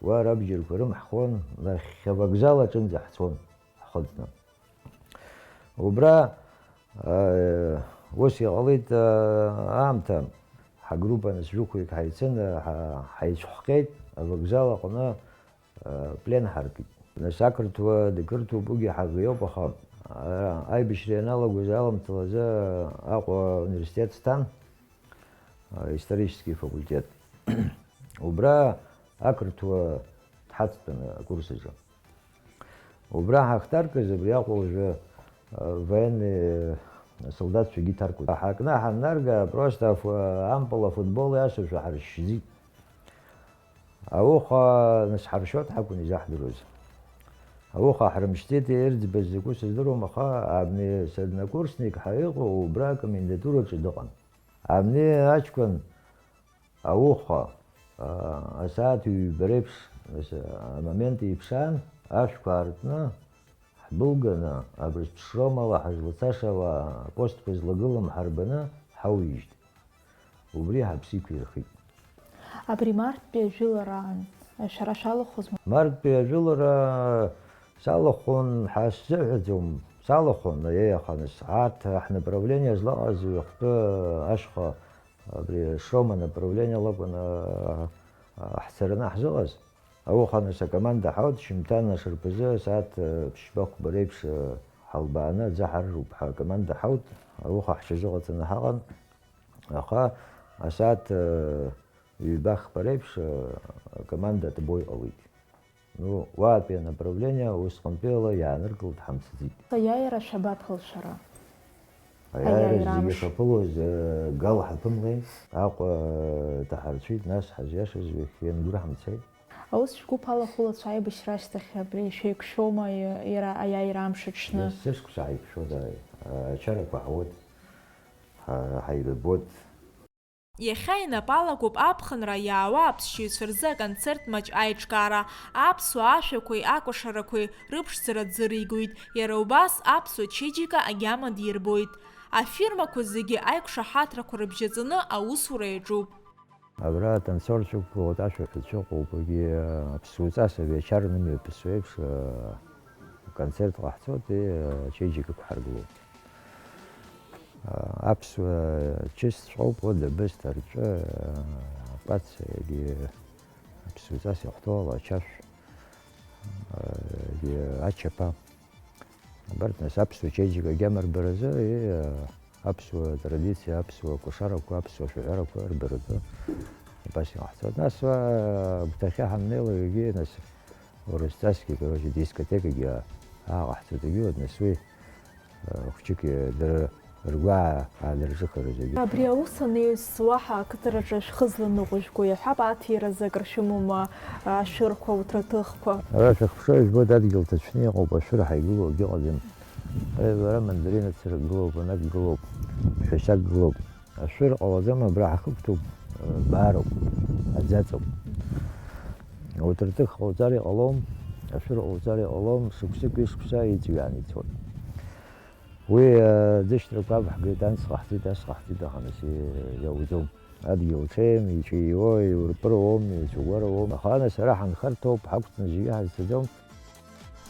уа рабџьарқәа рымҳхон, нахьхьи авокзал аҿынӡа ҳцон ҳхыҵны. Убра, э, ус иҟалеит, э, аамҭа, ҳагруппа нас жәохәҩык ҳаицын, э, ҳа-, ҳаицәхҟьеит, авокзал аҟны, э, плен ҳаркит. Нас ақырҭуа дақырҭуп, уигьы ҳаӷеиоуп, аха, э, аибашьра ианалагоз аламҭалазы Аҟәа университет сҭан, э, исторический факультет. Убра ақырҭуа дҳацтәын акурс аҿы. Убра ҳахҭаркыз, абри Аҟәа уажәы, э, военный, э, солдатцәагьы иҭаркуеит. Ҳакны ҳаннарга, просто афу-, ампыл афутбол иасушәа ҳаршьӡеит. Ауха нас ҳаршьоит ҳакәын изаҳдыруаз. Ауха ҳрымшьӡеит, ирӡбаз закәу сыздыруам, аха абни соднокурсник ҳәа иҟоу убра акомендатураҿы дыҟан. Абни аҷкәын Ауха, а, асааҭ ҩба реиԥш, нас, амомент еиԥш аан, ашәқәа аартны, ҳбылганы, абыржә ԥшромала ҳазлацашауа апостқәа злагылам ҳарбаны ҳауижьт. Убри ҳаԥсы иқәирхеит. Абри марттәи ажәылараан, шәара шәалахәызма? Марттәи ажәылара салахәын ҳәа сзыҳәаӡом, салахәын, еи, аха нас, арҭ ҳнаправление злаҟаз ҩахтәы ашьха Абри Шрома направлениала акәын, аа, ҳцараны ҳзыҟаз. Ауха нас акоманда ҳаут, шьымҭан ашарԥазы асааҭ, э, ԥшьба-хәба реиԥш, э, ҳалбааны аӡы ҳаржуп ҳәа акоманда ҳаут, ауха ҳҽазыҟаҵаны ҳаҟан, аха асааҭ, э, ҩба-хԥа реиԥш, э, акоманда атәбо иҟалеит. Ну, уаатәи анаправление усҟантәи ала иааныркылт, ҳамцаӡеит. Аиааира шәабаԥыл шәара? Аиааира аиааира зегьы амш. Шаԥылоз, э, гал ҳаԥымлеит, Аҟәа, э, даҳарцәит, нас ҳазиашаз ҩахьхьи ангәыр ҳамцеит. Аус шәгәыԥ алахәылацәа аибашьра ашьҭахь абри шәеиқәшәома, и-, иара аиааира амш аҽны? Есышықәса ҳаиқәшәоит, ааи. Ачарақәа ҳауеит, ҳа-, ҳаибабоит. Иахьа инапы алагоуп аԥхынра иаауа аԥсшьаҩцәа рзы аконцерт маҷ аиҿкаара. Аԥсуа ашәақәеи акәашарақәеи рыԥшӡара ӡыригоит. Иара убас аԥсуа чеиџьыка агьама дирбоит. Афирмақәа зегьы аиқәшаҳаҭрақәа рыбжьаҵаны аусура иаҿуп. Абра атанцорцәа ықәгылоит, ашәаҳәацәа ыҟоуп, егьи аԥсуаҵас абиачарны имҩаԥысуеиԥш, аконцерт ҟаҳҵоит, ачеиџьыка ықәҳаргылоит. Аԥсуа чысҵәҟьоуп, уа дабысҭа рҿы, акәац, егьи аԥсуаҵас иахәҭоу ала ачашә, егьи ачаԥа. Абарҭ нас аԥсуа чеиџьыка агьама рбаразы, и, аԥсуа традициа, аԥсуа кәашарақәа, аԥсуа шәаҳәарақәа рбаратәы абас иҟаҳҵоит. Нас, уа, агәҭахьы ҳаннеилак егьи, нас, урысҵасгьы, короче, дискотекагьы ааҟаҳҵоит егьи, вот, нас уи, а, хәҷык, дара ргәы аа-, аадырҿыхарыз егьи. Абри аус анаҩс уаҳа ақыҭараҿы шәхы зланыҟәыжәго иаҳәап, аҭиразы акыр шәымоума, ашәырқәа, уҭраҭыхқәа? Ара шәахԥшуа ижәбоит, адгьыл ҭацәны иҟоуп, ашәыр ҳаигыло акгьы ыҟаӡам. Ара мандаринак цырак гылоуп, анак гылоуп, ҳәашьак гылоуп. Ашәыр ҟалаӡам, абра ҳахықәтәоуп, баароуп, аӡаҵоуп. Уҭырҭых ҟауҵар иҟалом, ашәыра ҟауҵар иҟалом, шықәсыки шықәса иҵҩааны ицоит. Уи, э, аӡышьҭрақәа авҳгеит, анс ҟаҳҵеит, ас ҟаҳҵеит, аха нас, э, иауӡом. Адгьыл ҽеим, ицәеиуоу, еиурпыруам, еицәагәаруам. Аха нас ара ҳанхарҭоуп, ҳақәҵны зегьы ҳазцаӡом.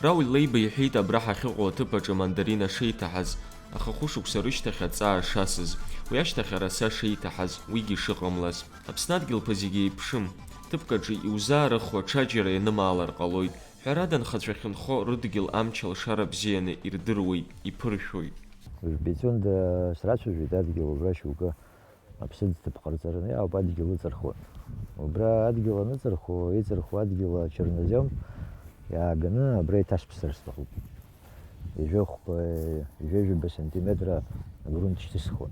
Рауль Леиба иҳәеит, абра ҳахьыҟоу аҭыԥ аҿы амандарина шеиҭаҳаз, аха хәышықәса рышьҭахь аҵаа шасыз, уи ашьҭахь араса шеиҭаҳаз, уигьы шыҟамлаз. Аԥсны адгьылқәа зегьы еиԥшым, ҭыԥк аҿы иузаарыхуа ҽаџьара ианымаалар ҟалоит. Ҳәарада, анхацәа ахьынхо рыдгьыл амч алшара бзианы ирдыруеит, иԥыршәоит. Бицунда срацәажәеит адгьыл убра шьоукы. Аԥсыӡ ҭыԥ ҟарҵараны иаауп, адгьыл ыҵырхуа. Убра адгьыл аныҵырхуа, иҵырхуа адгьыл ачернозем иааганы абра иҭасԥсыр сҭахуп. Ижәохә, ижәеижәаба сантиметра агрунт шьҭысхуа.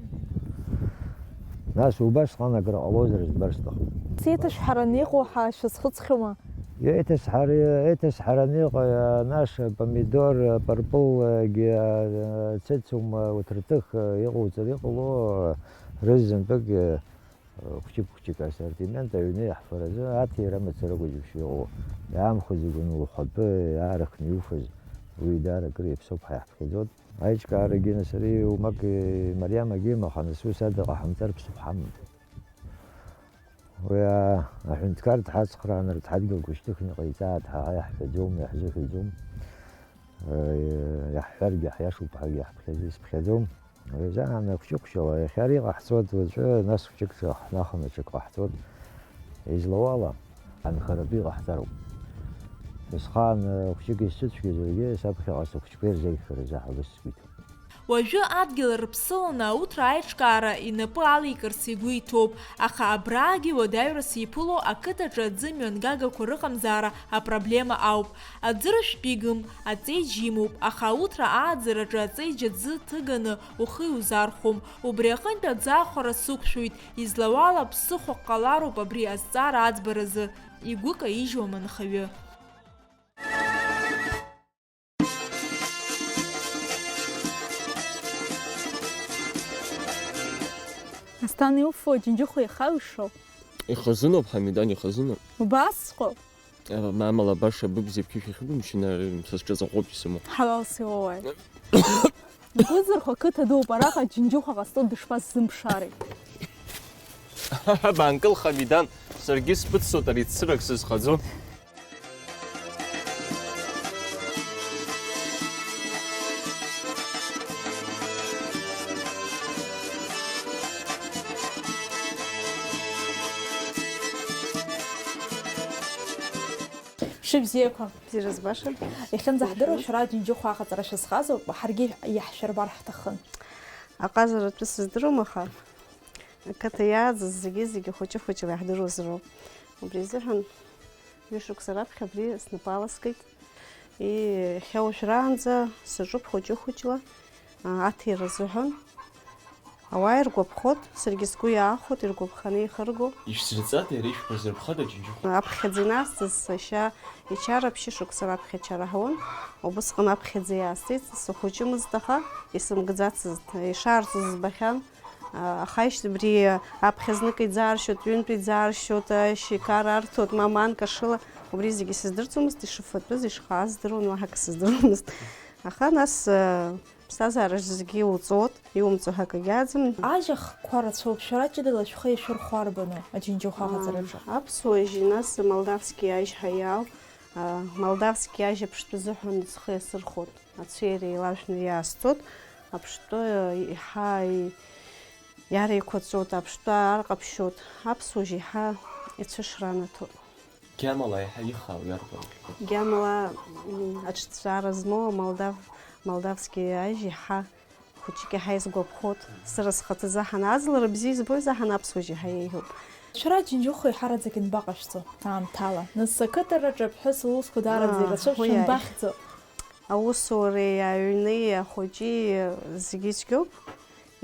Нас убасҟан акры ҟалозар збар сҭахуп. Сеиҭашәҳараны иҟоу ҳәа шәазхәыцхьоума? Еиҭасҳар-, еиҭасҳараны иҟоу, нас помидор, пырпылгьы, цецум, уҭырҭых иҟоуҵар иҟало, рызынтәык, хәҷык-хәҷык ассортимент аҩны иаҳфаразы аҭира мацаракәа џьыбшьа иҟоу, иаамхәа зегь унлыхәатәы иаарыхны иуфаз, уи даара акыр иаԥсоуп ҳәа иаҳԥхьаӡоит. Аиҿкаарагьы нас ари умак, мариамагьы имаха, нас ус ада ҟаҳамҵар ԥсыхәа ҳамам. Уи а-, аҳәынҭқар дҳацхрааныр, дҳадгьылқәа шьҭыхны иҟаиҵааит ҳәа иаҳҳәаӡом, иаҳзыҳәаӡом. Э, иаҳҳәаргьы ҳиашоуп ҳәагьы иаҳԥхьаӡ-, исԥхьаӡом. Уи азы аан ахәҷы-хәҷала иахьа ари ҟаҳҵоит, уаҵәы нас хәҷык ҿа-, ҳнаханы ҽак ҟаҳҵоит. Излауала, анхаратәы иҟаҳҵароуп. Усҟан, э, хәҷык исыцәгьаз уигьы саԥхьаҟа сыхәҷқәа ирзеиӷьхар азы ҳәа ус сгәы иҭоуп. Уажәы адгьыл рыԥсыланы ауҭра аиҿкаара инапы алеикырц игәы иҭоуп, аха абраагьы уадаҩрас иԥыло ақыҭаҿы аӡы мҩангагақәа рыҟамзаара апроблема ауп. Аӡыршәтә игым, аҵеиџь имоуп, аха ауҭра ааӡараҿы аҵеиџь аӡы ҭыганы ухы иузархәом. Убри аҟынтә аӡы ахәара сықәшәоит, излауала ԥсыхәак ҟалароуп абри азҵаара аӡбаразы, игәы каижьуам анхаҩы. Асҭан, иуфо, Џьынџьыхәа ихаҩшоу? Ихазыноуп, Ҳамидан, ихазыноуп. Убасҟоуп. Ама-, амала баша быбзиабқьышә ахьыбымшьына, са сҿаҵаҟоуп исымоу. Ҳалал сиуоуааит. Бгәыӡырхо ақыҭа дууп, араҟа Џьынџьыхәа ҟасҵо дышԥасзымԥшаари? Баанкыл, Ҳамидан, саргьы сбыццот ари цырак сызхаӡо. Шәыбзиақәа. Бзиара збаша. Иахьынӡаҳдыруа, шәара Џьынџьыхәа аҟаҵара шәызхазоуп, ҳаргьы иаҳшәырбар ҳҭахын. Аҟазаратәы сыздыруам, аха ақыҭа иааӡаз зегьы-зегьы хәыҷы-хәыҷла иаҳдыруазароуп. Убри азыҳәан ҩышықәса раԥхьа абри снапы аласкит. И, иахьа уажәраанӡа саҿуп хәыҷы-хәыҷла, а, аҭира азыҳәан. Ауаа иргәаԥхоит, саргьы сгәы иаахәоит, иргәаԥханы еихырго. Ишәзырҵада, иара ишәгәазырԥхада, Џьынџьыхәа? Аԥхьаӡа инасҵаз сашьа ичара ԥшьышықәса раԥхьа ачара ҳауан. Убысҟан аԥхьаӡа иаасҵеит, сыхәыҷымызт, аха исымгӡацызт. Ишаарҵоз збахьан, а, аха ишьҭыбри аԥхьа знык иӡааршьоит, ҩынтә иӡааршьоит, ашьикар арҭоит, ма манка шыла, убри зегьы сыздырӡомызт, ишыфатәыз, ишхааз здыруан, уаҳа акы сыздыруамызт. Аха нас, а, Ԥсҭазаараҿ зегьы иуҵоит, иумҵо ҳәа акгьы аӡам. Ажь ахқәа рацәоуп, шәара ҷыдала шәхы иашәырхәо арбану, Аџьынџьыхәа аҟаҵараҿы? Аԥсуа ажь, нас молдавский ажь ҳәа иаау, а, молдавский ажь аԥштәы азыҳәан схы иасырхәоит, ацәеира еилажәны иаасҵоит, аԥштәы, а, иаҳа и-, иареиқәаҵәоит, аԥштәы аарҟаԥшьоит, аԥсуа ажь еиҳа ицәышра анаҭоит. Гьамала еиҳа ихаау иарбану? Гьамала, м, аҿцәаара змоу амолдав-, молдавский ажь еиҳа хәыҷык иаҳа исгәаԥхоит. Сара схаҭа заҳан аӡлара бзиа избоит, заҳан аԥсуа ажь еиҳа еиӷьуп. Шәара Џьынџьыхәа еиҳараӡак ианбаҟашәҵо аамҭала? Нас ақыҭараҿы аԥҳәыс лусқәа даараӡа Аа, ирацәоуп, уи ааи. Шәанбахьӡо? Аусуреи аҩни ахәыҷи зегьы ицәгьоуп,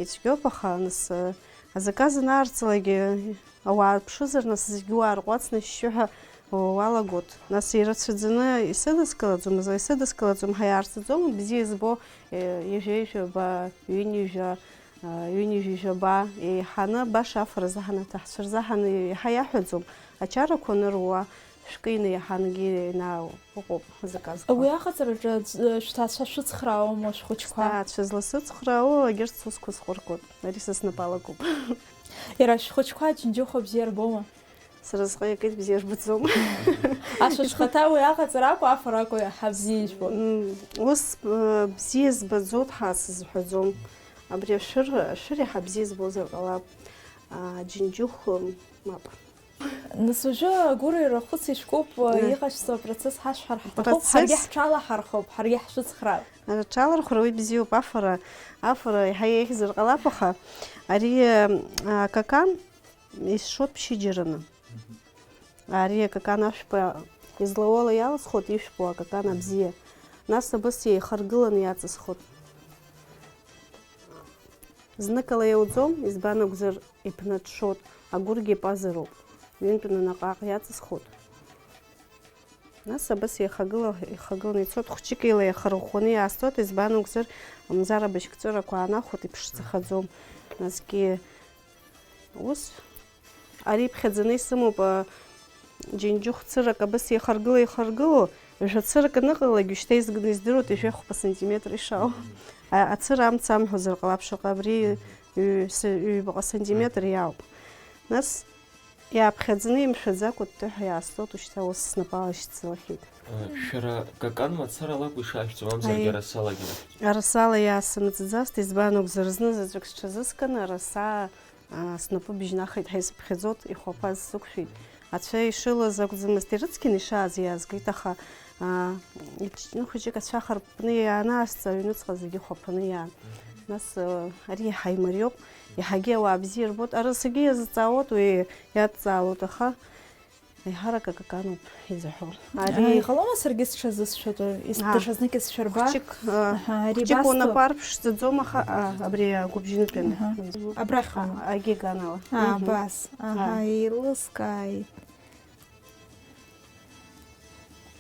ицәгьоуп, аха нас, э, азаказ анаарцалакгьы, ауаа рыԥшызар, нас зегьы уаарҟәаҵны ашьшьыҳәа уалагоит. Нас ирацәаӡаны исыдыскылаӡом, азы исыдыскылаӡом ҳәа иаарцаӡом, бзиа избо, э, ҩажәеи жәаба, ҩынҩажәа, э, ҩынҩажәи жәаба еиҳаны, баша афара заҳаны, аҭаҳцәа рзаҳаны еиҳа иаҳәаӡом. Ачарақәа аныруа, Шәкы инеиҳангьы инаау ыҟоуп, заказқәа. Уи аҟаҵараҿы аӡ-, шәҭаацәа шәыцхраауама шәхәыҷқәа? Сҭаацәа зласыцхраауа, егьырҭ сусқәа сҟәыркуп. Ари са снапы алакуп. Иара шәхәыҷқәа аџьынџьыхәа бзиа рбома? Сара сҟаиакит бзиа рбаӡом. Ашәа шхаҭа уи аҟаҵара акәу, афара акәу иаҳа бзиа ижәбо? М, ус, э, бзиа збаӡоит ҳәа сызҳәаӡом. Абри ашәыр, ашәыр иаҳа бзиа збозар ҟалап. А, џьынџьыхә, м, мап. Нас уажәы агәыри рахәыци шәкуп, Да. Иҟашәҵо апроцесс ҳашәҳәар ҳҭахуп, Апроцесс? Ҳаргьы ҳҽалаҳархоуп, ҳаргьы ҳшәыцхраап. Аҽалархәра уи бзиоуп, афара, афара иаҳа еиӷьзар ҟалап, аха ари, а, акакан исшоит ԥшьыџьараны. Ари акакан ашәпа излауала иалысхуеит ишәпоу акакан абзиа. Нас абас еихаргыланы иаҵысхуеит. Зныкала иауӡом, избан акәзар, иԥнаҽҽоит, агәыргьы пазароуп, ҩынтәны наҟ-ааҟ иаҵысхуеит. Нас абас еихагыла-, еихагыланы ицоит, хәҷык еилаиахарӷәӷәаны иаасҭоит, избан акәзар, амзар абыжьгҵәырақәа аанахәоит, иԥшӡахаӡом. Насгьы ус, ари иԥхьаӡаны исымоуп, а, џьынџьыхә цырак абас еихаргыла-еихаргыло, жәа цырак аныҟалалак, уажәшьҭа изгны издыруеит, ҩажәи хәба сантиметр ишаау. А, ацыра амца амҳәозар ҟалап, шаҟа абри ҩ-, ҩ-, ҩбаҟа сантиметр иаауп. Нас иааԥхьаӡаны имшәаӡакәа ттыҳәа иаасҭоит, ушьҭа ус снапала ишьцылахьеит. Шәара какан мацара лакәу ишашәҵо, мамзаргьы Аи. Арасалагьы рашәҵо? Арасала иаасымҵӡацт, избан акәзар, зны заҵәык сҽазыскын, араса, аа, снапы быжьнахит ҳәа исыԥхьаӡоит, ихәаԥаз сықәшәеит. Ацәа ишылаз акәӡамызт, ирыцқьаны ишааз иаазгеит, аха, аа, иҽны хәыҷык ацәа харпны ианаасҵа, аҩныҵҟа зегьы хәаԥаны иаан. Нас, аа, ари иаҳа имариоуп, иаҳагьы ауаа бзиа рбоит, арасагьы иазҵаауеит, уи иадҵаалоит, аха Аиҳарак акакануп изаҳәо. Ари Ари иҟалома саргьы сҽазысшәатәы, ис-, А. даҽазнык исшәырба? Хәҷык, а, Аҳа, ари хәҷык басҭо. Унапы арԥшӡаӡом, аха, а, абри агәыбжьынтәи. Аҳа. Абрахь А, ума? Агьиганала. А, Мгм. Абас. Аҳа, А. Еилыскааит.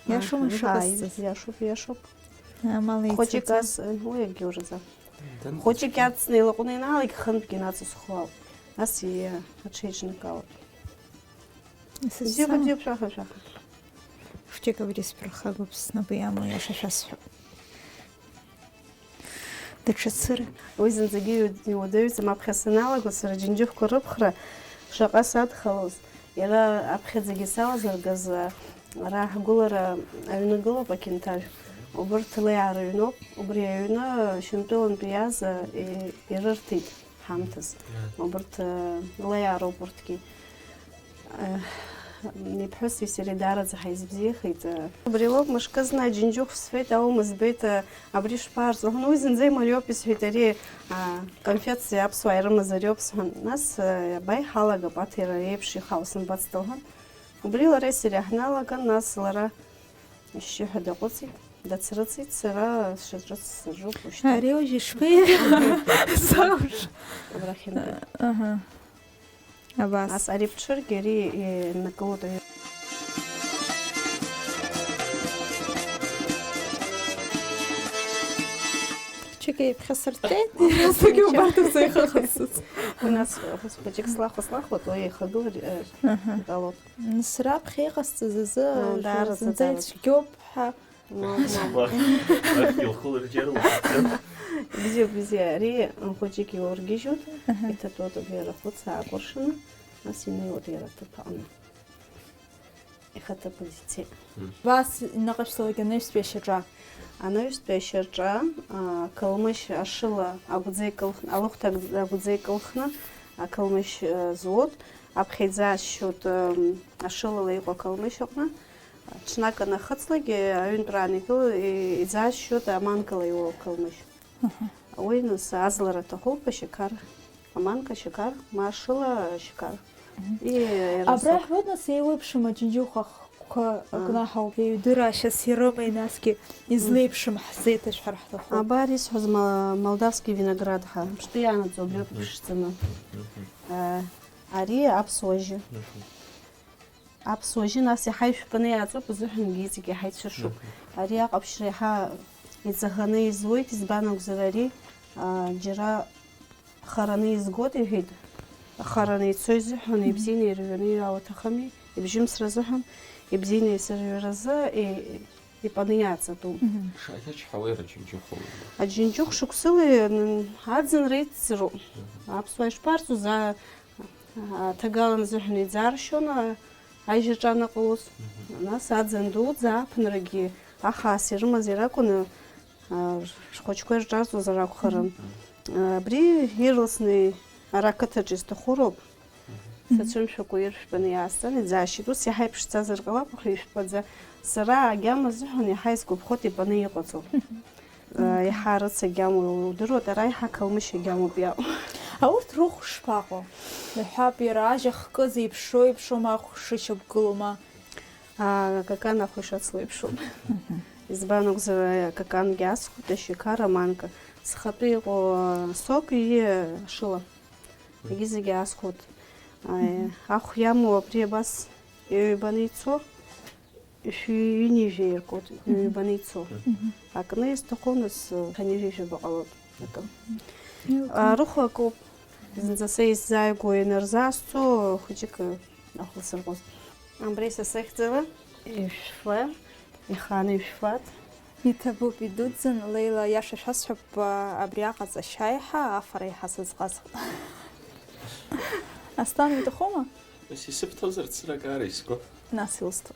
Иашоума Аҳа, ишыҟасҵаз? Иашоуп, иашоуп. Амала Хәҷык ицәаӡом. Ас, уи агьураӡам. Дын- Хәыҷык иацны илаҟәны ианаалак, хынтәгьы нацысхуа ауп. Нас ииа аҽеиҿнакаауеит. Исыцәцама? Бзиоуп, бзиоуп, шәаха, шәаха. Хәҷык абри сԥырхагоуп, снапы иамоу иаша шәасҳәап. Даҽа цыра. Уи зынӡагьы иу-, иуадаҩӡам, аԥхьа саналаго, сара џьынџьыхәқәа рыԥхра шаҟа садхалоз, иара аԥхьаӡагьы салазыргаз, ара ҳгәылара аҩны гылоуп ақьынҭажә. Убырҭ леиаара ҩноуп, убри аҩны шьынтәылантәи иааз, и-, ирырҭеит. Ҳамҭас. Мм. Убырҭ, э, леиаароуп урҭгьы. Э, иԥҳәыси сареи даараӡа ҳаизбзиахеит, э. Убри лоуп, мышкы зны аџьынџьыхә сҳәеит, аумыс збеит, э, абри шԥаарҵо? Уи зынӡа имариоуп, исҳәеит ари, а, конфет аԥсуаа ирымаз ариоуп, сҳәан. Нас, э, аба иҳалагап, аҭира еиԥш ихаау сымбацт, лҳәан. Убри лареи сареи ҳналаган, нас лара Ишьшьыҳәа даҟәыҵит, дацрыҵит, сара сшаҿыц сажуп ушьҭа. Ари уажә ишԥеиҳәо? Сауш. Абрахьынтәи. Аҳа. Абас. Ас ари ԥҽыргьы ари иннакылоит аҩы. Ԥчык еиԥхьасыртәеит. Зегьы убарҭоуп сеихахысыц. Уи нас хәыҷык слахәа слахәуеит, уи еихагылар, э, Аҳа. Иҟалоит. Нас раԥхьа иҟасҵаз азы, Аа, даараӡа, зынӡа даараӡа. Ицәгьоуп ҳәа. Ма, ма. Ахьгьы лхы лырџьар лыхәыҷын. Бзиоуп, бзиа. Ари хәыҷык иургьежьуеит, Аҳа. Иҭатәоуп абри арахәыц аакәыршаны, нас инеиуеит иара аҭыԥ аҟны. Ихаҭыԥ ицеит. Мм. Абас иныҟашәҵалак анаҩстәи ашьаҿа. Анаҩстәи ашьаҿа, а, ақалмышь ашыла агәӡа икылхны, алыхәҭа агәӡа икылхны, ақалмышь, а, зуоуп, аԥхьа иӡаашьшьуеит, ам, ашылала иҟоу ақалмышь аҟны. Ҽнак анахыҵлак, аҩынтәраан игыл-, и-, иӡаашьшьуеит аманкала иуоу ақалмышь. Аҳа. Уи нас аӡлара аҭахуп, ашьақар, аманка ашьақар, ма ашыла ашьақар. Мгм. И-, Абра ирасуп. Ҳбоит нас еиуеиԥшым аџьынџьыхәа хкқәа А. Акнаҳауп, еиҩдыраашьас ирымеи, насгьы излеиԥшым ҳзеиҭашәҳәар ҳҭахуп. Абар исҳәаз ма-, молдавский виноград ҳәа, ԥштәы иаанаҵ убриоуп Мгм. Иԥшӡаны. Мгм. А, ари аԥсуа жьы. Мгм. Аԥсуа жьы нас иаҳа ишәпаны иааҵоуп, азыҳәангьы иҵегь иаҳа ицәышуп. Мгм. Ари аҟаԥшьра иаҳа иӡаӷаны изуеит, избан акәзар ари, а, џьара хараны изгоит, иҳәеит. Хараны ицо изыҳәан, Мгм. Ибзианы ирҩаны иаауа аҭахыми, ибжьымсра азыҳәан. Ибзианы исырҩразы и-, ипаны иаҵатәуп. Мгм. Шаиҭач ҳауеира џьынџьыхәа. Аџьынџьыхә шықәсыла н-, аӡынра ицзароуп. Мгм. Аԥсуаа ишԥарҵоз, а-, аҭагалан азыҳәан иӡаршьон, а-, ажьаҿ анаҟалоз. Мгм. Нас аӡын дуӡӡа ааԥынрагьы ахаас ирымаз иракәны, а, рхәыҷқәа ирҿарҵозар акәхарын. Мгм. А, абри ирласны ара ақыҭаҿ изҭаху роуп. Мгм. Сацәымшәакәа иршәтәаны иаасзааит, иӡаашьеит. Ус иаҳа иԥшӡазар ҟалап, аха ишәтәаӡа. Сара агьама азыҳәан иаҳа исгәаԥхоит итәаны иҟаҵоу. Мгм. Э, иаҳа рыц агьама удыруеит, ара иаҳа Қалмышь агьамоуп иаауа. А урҭ рыхә шԥаҟоу? Иҳәап, иара ажь ахкы зеиԥшроу еиԥшроума, ахә шышьақәгылоу ма? А, акакан ахә ишацло еиԥшуп. Мгм. Избан акәзар, акакангьы асхуеит, ашьақар, аманка. Схатәы иҟоу, а, сок, ии, ашыла. Егьи зегьы аасхәоит. Аи, мгм, ахә иамоу абри абас иҩбаны ицо, шәи ҩынҩажәа иркуеит, мгм, иҩбаны ицо. Мгм. Акны изҭаху, нас, хынҩажәижәаба ҟалоит акы. Мгм. А, рыхә акоуп. Зынӡа са исзааигәоу ианырзаасҵо, хәыҷык ахә лсырҟәоз. Абри са сыхьӡала ишәфа. Ихааны ишәфат. Иҭабуп, идуӡӡан, Леила, аиаша шәасҳәап, абри аҟаҵашьа еиҳа афара еиҳа сызҟаз. Аслан, иуҭахума? Ус исыбҭозар, цыракаара искәы. Нас иусҭо.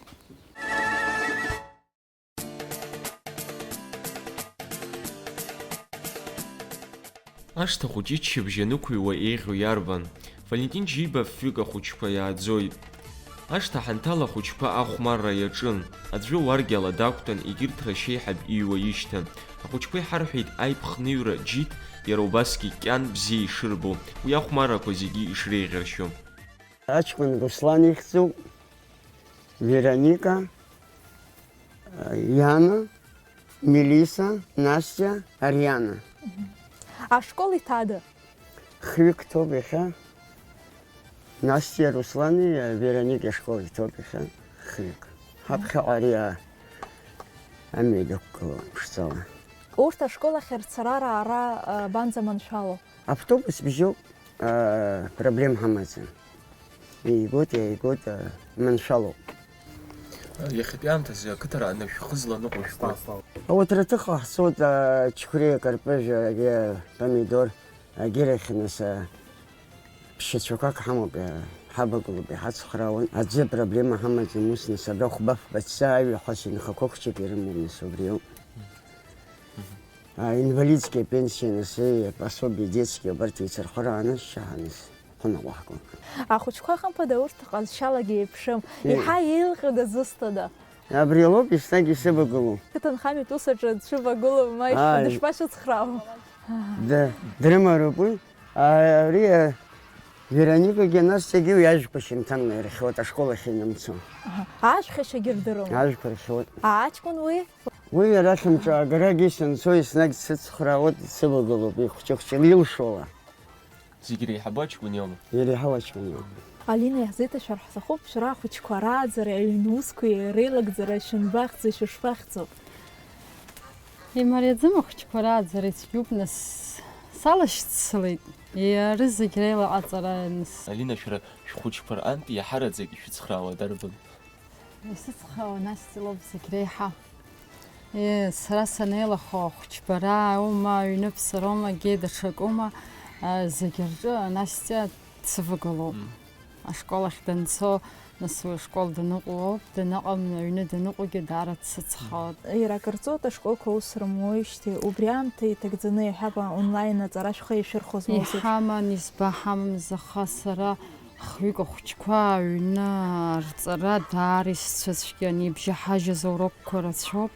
Ашҭа хәыҷы иччабжь анықәыҩуа еиӷьу иарбан? Валентин Џьиба фҩык ахәыҷқәа иааӡоит. Ашҭа ҳанҭала ахәыҷқәа ахәмарра иаҿын. Аӡәы уаргьала дақәтәан, егьырҭ рашьеиҳаб иҩуа ишьҭан. Ахәыҷқәа иҳарҳәеит аиԥхныҩра џьит, иара убасгьы кьан бзиа ишырбо, уи ахәмаррақәа зегьы ишреиӷьаршьо. Аҷкәын Руслан ихьӡуп, Вероника, Иана, Мелиса, Настя, Ариана. Мгм. Ашкол иҭада? Хҩык ҭоуп иахьа. Настиа Руслани Вероникеи ашкол иҭоуп иахьа. Хҩык. Ҳаԥхьаҟа ари а-, амҩа дықәгылоуп ԥшӡала. Урҭ ашкол ахь рцарара ара, а, банӡаманшәало? Автобус бжьоуп, аа, проблем ҳамаӡам. Иигоит, иааигоит, аа, маншәалоуп. Иахьатәи аамҭазы ақыҭара анышә хызланыҟәо шәгәы? Ауаҭраҭыхҟа ҳцоит, аа, ачықәреи, акарпыжә, агьа-, помидор, агьырахь, нас, аа, ԥшьацәақәак ҳамоуп, аа, ҳабагылоуп, иҳацхраауан. Аӡәы проблема ҳамаӡам, ус, нас, абра хәба-фба ҵаа, аҩахәас инхақәа хәҷык ирымоуп, нас, убриоуп. А, инвалидские пенсии, нас, э, пособие детские, убарҭ еицырхәырааны шьаҳаныс ҳәа наҟәаҳгон. Ахәыҷқәа, хымԥада, урҭ ҟазшьалагьы еиԥшым. Э. Иаҳа еилҟьода, зысҭода? Абри лоуп еснагь исывагылоу. Қыҭанхамҩатә усаҿы дшәывагылоу, ма ишԥа-, Ааи. Дышԥашьацхраау? Д-, дрымароуп уи. А, ари, а, Вероникагьы Настиагьы уи ажәқәа шьамҭанла ирхиоит, ашкол ахь инымцо. Аҳа. Ажәхьашьагьы рдыруама? Ажәқәа рхиоит. Аҷкәын уи? Уи арахь амҿы агарагьы санцо еснагь дсыцхраауеит, дсывагылоуп ихәҷы-хәҷыла, илшола. Зегь иреиҳабу аҷкәын иоума? Иреиҳау аҷкәын иоуп. Алина, иаҳзеиҭашәар ҳҭахуп, шәара ахәыҷқәа рааӡара, аҩны усқәеи реилагӡара шәанбахьӡи, шәышԥахьӡу? Имариаӡам ахәыҷқәа рааӡара, ицәгьоуп, нас, салашьцылеит. Иара зегь реилаҟаҵара, нас. Алина, шәара шәхәыҷқәа рҟынтә иаҳараӡак ишәыцхраауа дарбан? Исыцхраауа Настиа лоуп зегь реиҳа. Е, сара санеилахо ахәыҷқәа раума, аҩны ԥсароума, егьи даҽакума, а, зегь рҿы Настиа дсывагылоуп. Мм. Ашкол ахь данцо, нас уи ашкол даныҟоу ауп, даныҟам, аҩны даныҟоугьы даара дсыцхраауеит. Иара акыр ҵуеит ашколқәа аус рымуеижьҭеи, убри аамҭа иҭагӡаны, иаҳҳәап, онлайн аҵара шәхы иашәырхәозма ус еиԥш? Иҳаман, изба ҳамамыз, аха сара хҩык ахәыҷқәа аҩны рҵара даара исцәыцәгьан, ибжьаҳажьыз аурокқәа рацәоуп.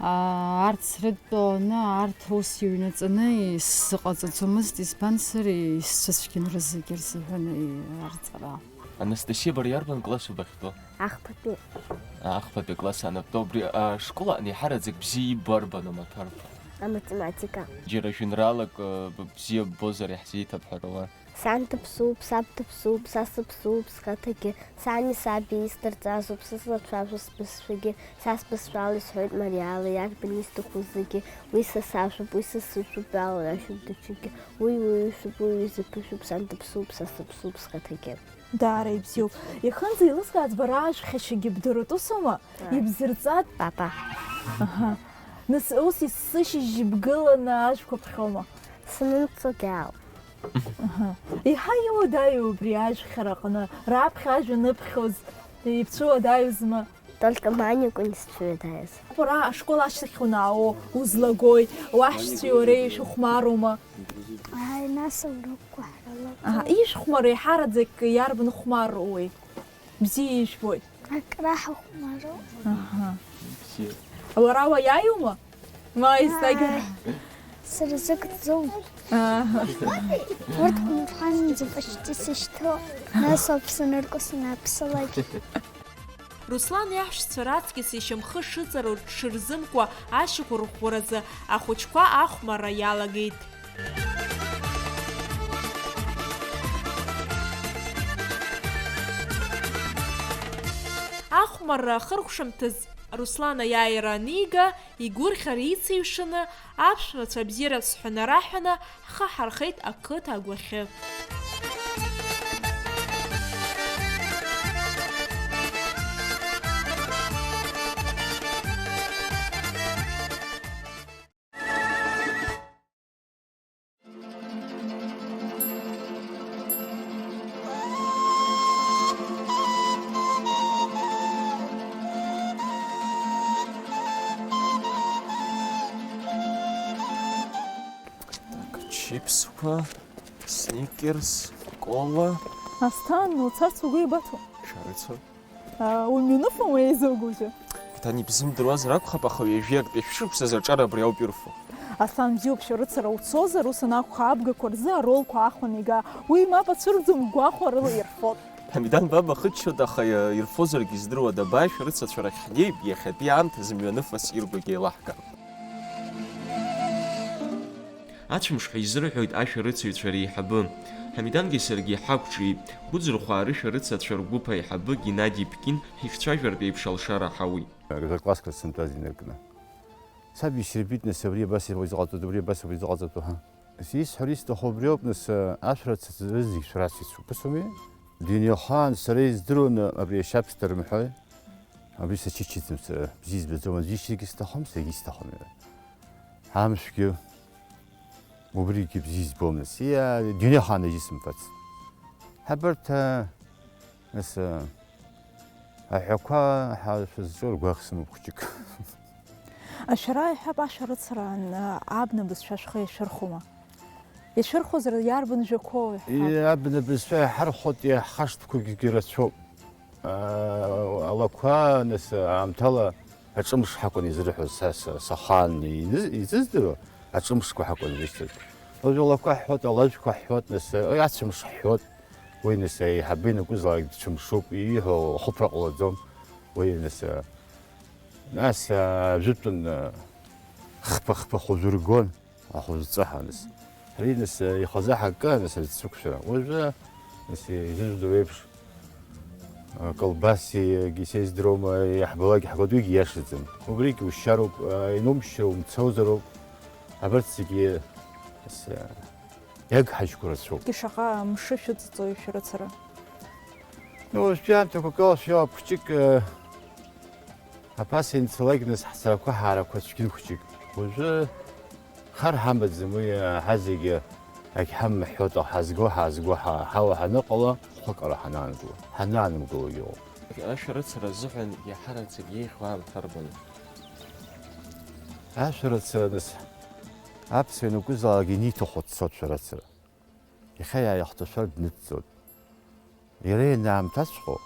Аа, арҭ срыдтәаланы, арҭ аус иҩнаҵаны исзыҟаҵаӡомызт, избан, сара исцәыцәгьан рызегьы рзыҳәан арҵара. Анастасиа, бара иарбан класс убахьтәоу? Ахԥатәи. Ахԥатәи класс анаптәу. Убри ашкол аҟны иҳараӡак бзиа ибо арбан амаҭәарқәа? Аматематика. Џьара жәеинраалак, э, б-, бзиа ббозар иаҳзеиҭабҳәар ауа? Сан дыԥсуп, саб дыԥсуп, са сыԥсуп схаҭагьы, сани саби исдырҵазоуп, сызлацәажәо сбызшәагьы, са сбызшәала исҳәоит мариала, иарбан исҭаху зегьы, уи са сажәоуп, уи са сыжәтәуп, иалалашәоуп даҽакгьы, уи уаҩышәоуп, уи ҩыза ԥышәоуп, сан дыԥсуп, са сыԥсуп схаҭагьы. Даара ибзиоуп. Иахынӡа еилыскаац, бара ажәхьашьагьы бдыруеит, ус аума? Ааи. Ибзырҵаз? Папа. Аҳа. Нас ус есышьыжь бгыланы ажәқәа бхьоума? Санымҵуагьы ауп. Аҳа. Еиҳа иуадаҩу убри ажәхьараҟны, раԥхьа ажәа аныԥхьоз, ибцәыуадаҩызма? Только Маниа акәын исцәыуадаҩыз. Уара ашкол ашьҭахь уанаауо узлагои, уаҳәшьцәеи уареи шәыхәмарума? Ааи, нас аурокқәа ҳрылоуп. Аҳа, ишәхәмаруа еиҳараӡак иарбан хәмарроуеи? Бзиа ижәбои? Акраҳахәмароуп. Аҳа. Бзиа. Уара уаиааиума? Ма, еснагь. Ааи. Сара зыгӡом. Аҳа. Урҭ хәынҭханӡа почти сышьҭоуп. Нас ауп санырку санаԥсалак. Руслан иаҳәшьцәа раҵкьыс ишьамхы шыҵару рҽырзымкуа ашьақәырӷәӷәаразы ахәыҷқәа ахәмарра иалагеит. Ахәмарра ахыркәшамҭаз Руслан аиааира анига, игәырӷьара ицеиҩшаны, аԥшәмацәа абзиараз ҳәа нараҳәаны, ҳхы ҳархеит ақыҭа агәахьы. Так, чипсқәа, сникерс, кола. Асҭан, уцарц угәы ибаҭо? Шәарыцо. Умҩаныфоума еизугоу? Ҭан ибзымдыруазар акәхап, аха ҩажәи актәи шәышықәсазы аҿар абри ауп ирфо. Аслан, бзиоуп, шәарыцара уцозар, ус анакәха, абгақәа рзы аролқәа аахәаны ига. Уи мап ацәырӡом, гәахәарыла ирфоит. Ҳамидан баб ахыччоит, аха ирфозаргьы здыруада, абааи шәарыцацәа рахь ҳнеип, иахьатәи аамҭазы мҩаныфас иргогьы еилаҳкаап. Ацәымш ҳәа изырҳәоит ашәарыцаҩцәа реиҳабы. Ҳамидангьы саргьы ҳақәҿиеит. Гәыӡырхәаа рышәарыцацәа ргәыԥ аиҳабы Геннади Ԥкин ҳишцәажәартә еиԥш алшара ҳауит. Гыжаклассқәа сынтәаз инаркны. Саб исирбеит, нас, абри абас изыҟаҵатәу, абри абас изыҟаҵатәу, ҳа. Исҳәар исҭаху абриоуп, нас, ашәарыцацәа зегь шәрацәеицәоуп. Ус ауми? Дунеихаан сара издыруаны абри ашьаԥс дырымҳәои? Абри сачычаӡам сара, бзиа избаӡом, аӡәы ишьҭагьы сҭахым, саргьы исҭахым иара. Амшәгьы, убригьы бзиа избом, нас, иа, дунеихаан аӡәы исымбац. Ҳабарҭ, а, нас, а, аҳәақәа ҳа-, шәызҿу ргәаӷ сымоуп хәҷык. Шәара иҳәап, ашәарыцара, а, абна бызшәа шәхы иашәырхәома? Ишәырхәозар, иарбан жәақәоу, иаҳҳәап? Иа-, абна бызшәа иаҳархәоит, иаҳхашҭқәагьы рацәоуп. Аа, алақәа, нас, аамҭала аҿымш ҳакәын изырҳәоз, са, са, сахаан ины-, изыздыруа, аҿымшқәа ҳакәын изышьҭаз. Уажәы алақәа ҳҳәоит, алажәқәа ҳҳәоит, нас, ацәымш ҳҳәоит. Уи, нас, аиҳабы ианакәызаалак дцәымшуп, ииҳәо ахәыԥра ҟалаӡом. Уи, нас, нас, ажәытәан, хԥа-хԥа хәажәы ргон. Ахәыҷҵаҳа, нас. Ари, нас, ихазы ҳакы, нас, аӡә дсықәшәара. Уажәы, нас, изыжәдыруа еиԥш, а, колбаси, егьи сеиздыруама, иаҳбалак, иаҳгатәугьы иашаӡам. Убригь ушьароуп, а, инумшьыр умцозароуп. Абарҭ зегьы, нас, а, иагҳажьқәа рацәоуп. Шаҟа мшы шәыҵыҵуеи шәарыцара? Ну, уажәтәи аамҭақәа акала шәиоуп, хәҷык, а, Аԥаса инцалак, нас, ҳцарақәа ҳаарақәа цәгьын хәҷык. Уажәы хар ҳамаӡам, уи, ҳа зегьы агьҳамҳәо, ҳазго, ҳаазго, ҳа-, ҳауа ҳаныҟала, хәыҟара ҳанаангыло, ҳанаанымгылогьы ыҟоуп. Ашәарыцара азыҳәан иаҳараӡак еиӷьу аамҭа арбану? Ашәарыцара, нас, аԥсуа ианакәызаалак иниҭахо дцоит шәарыцара. Иахьа иааихәҭашәар дныдҵоит. Иара ианаамҭаҵәҟьо,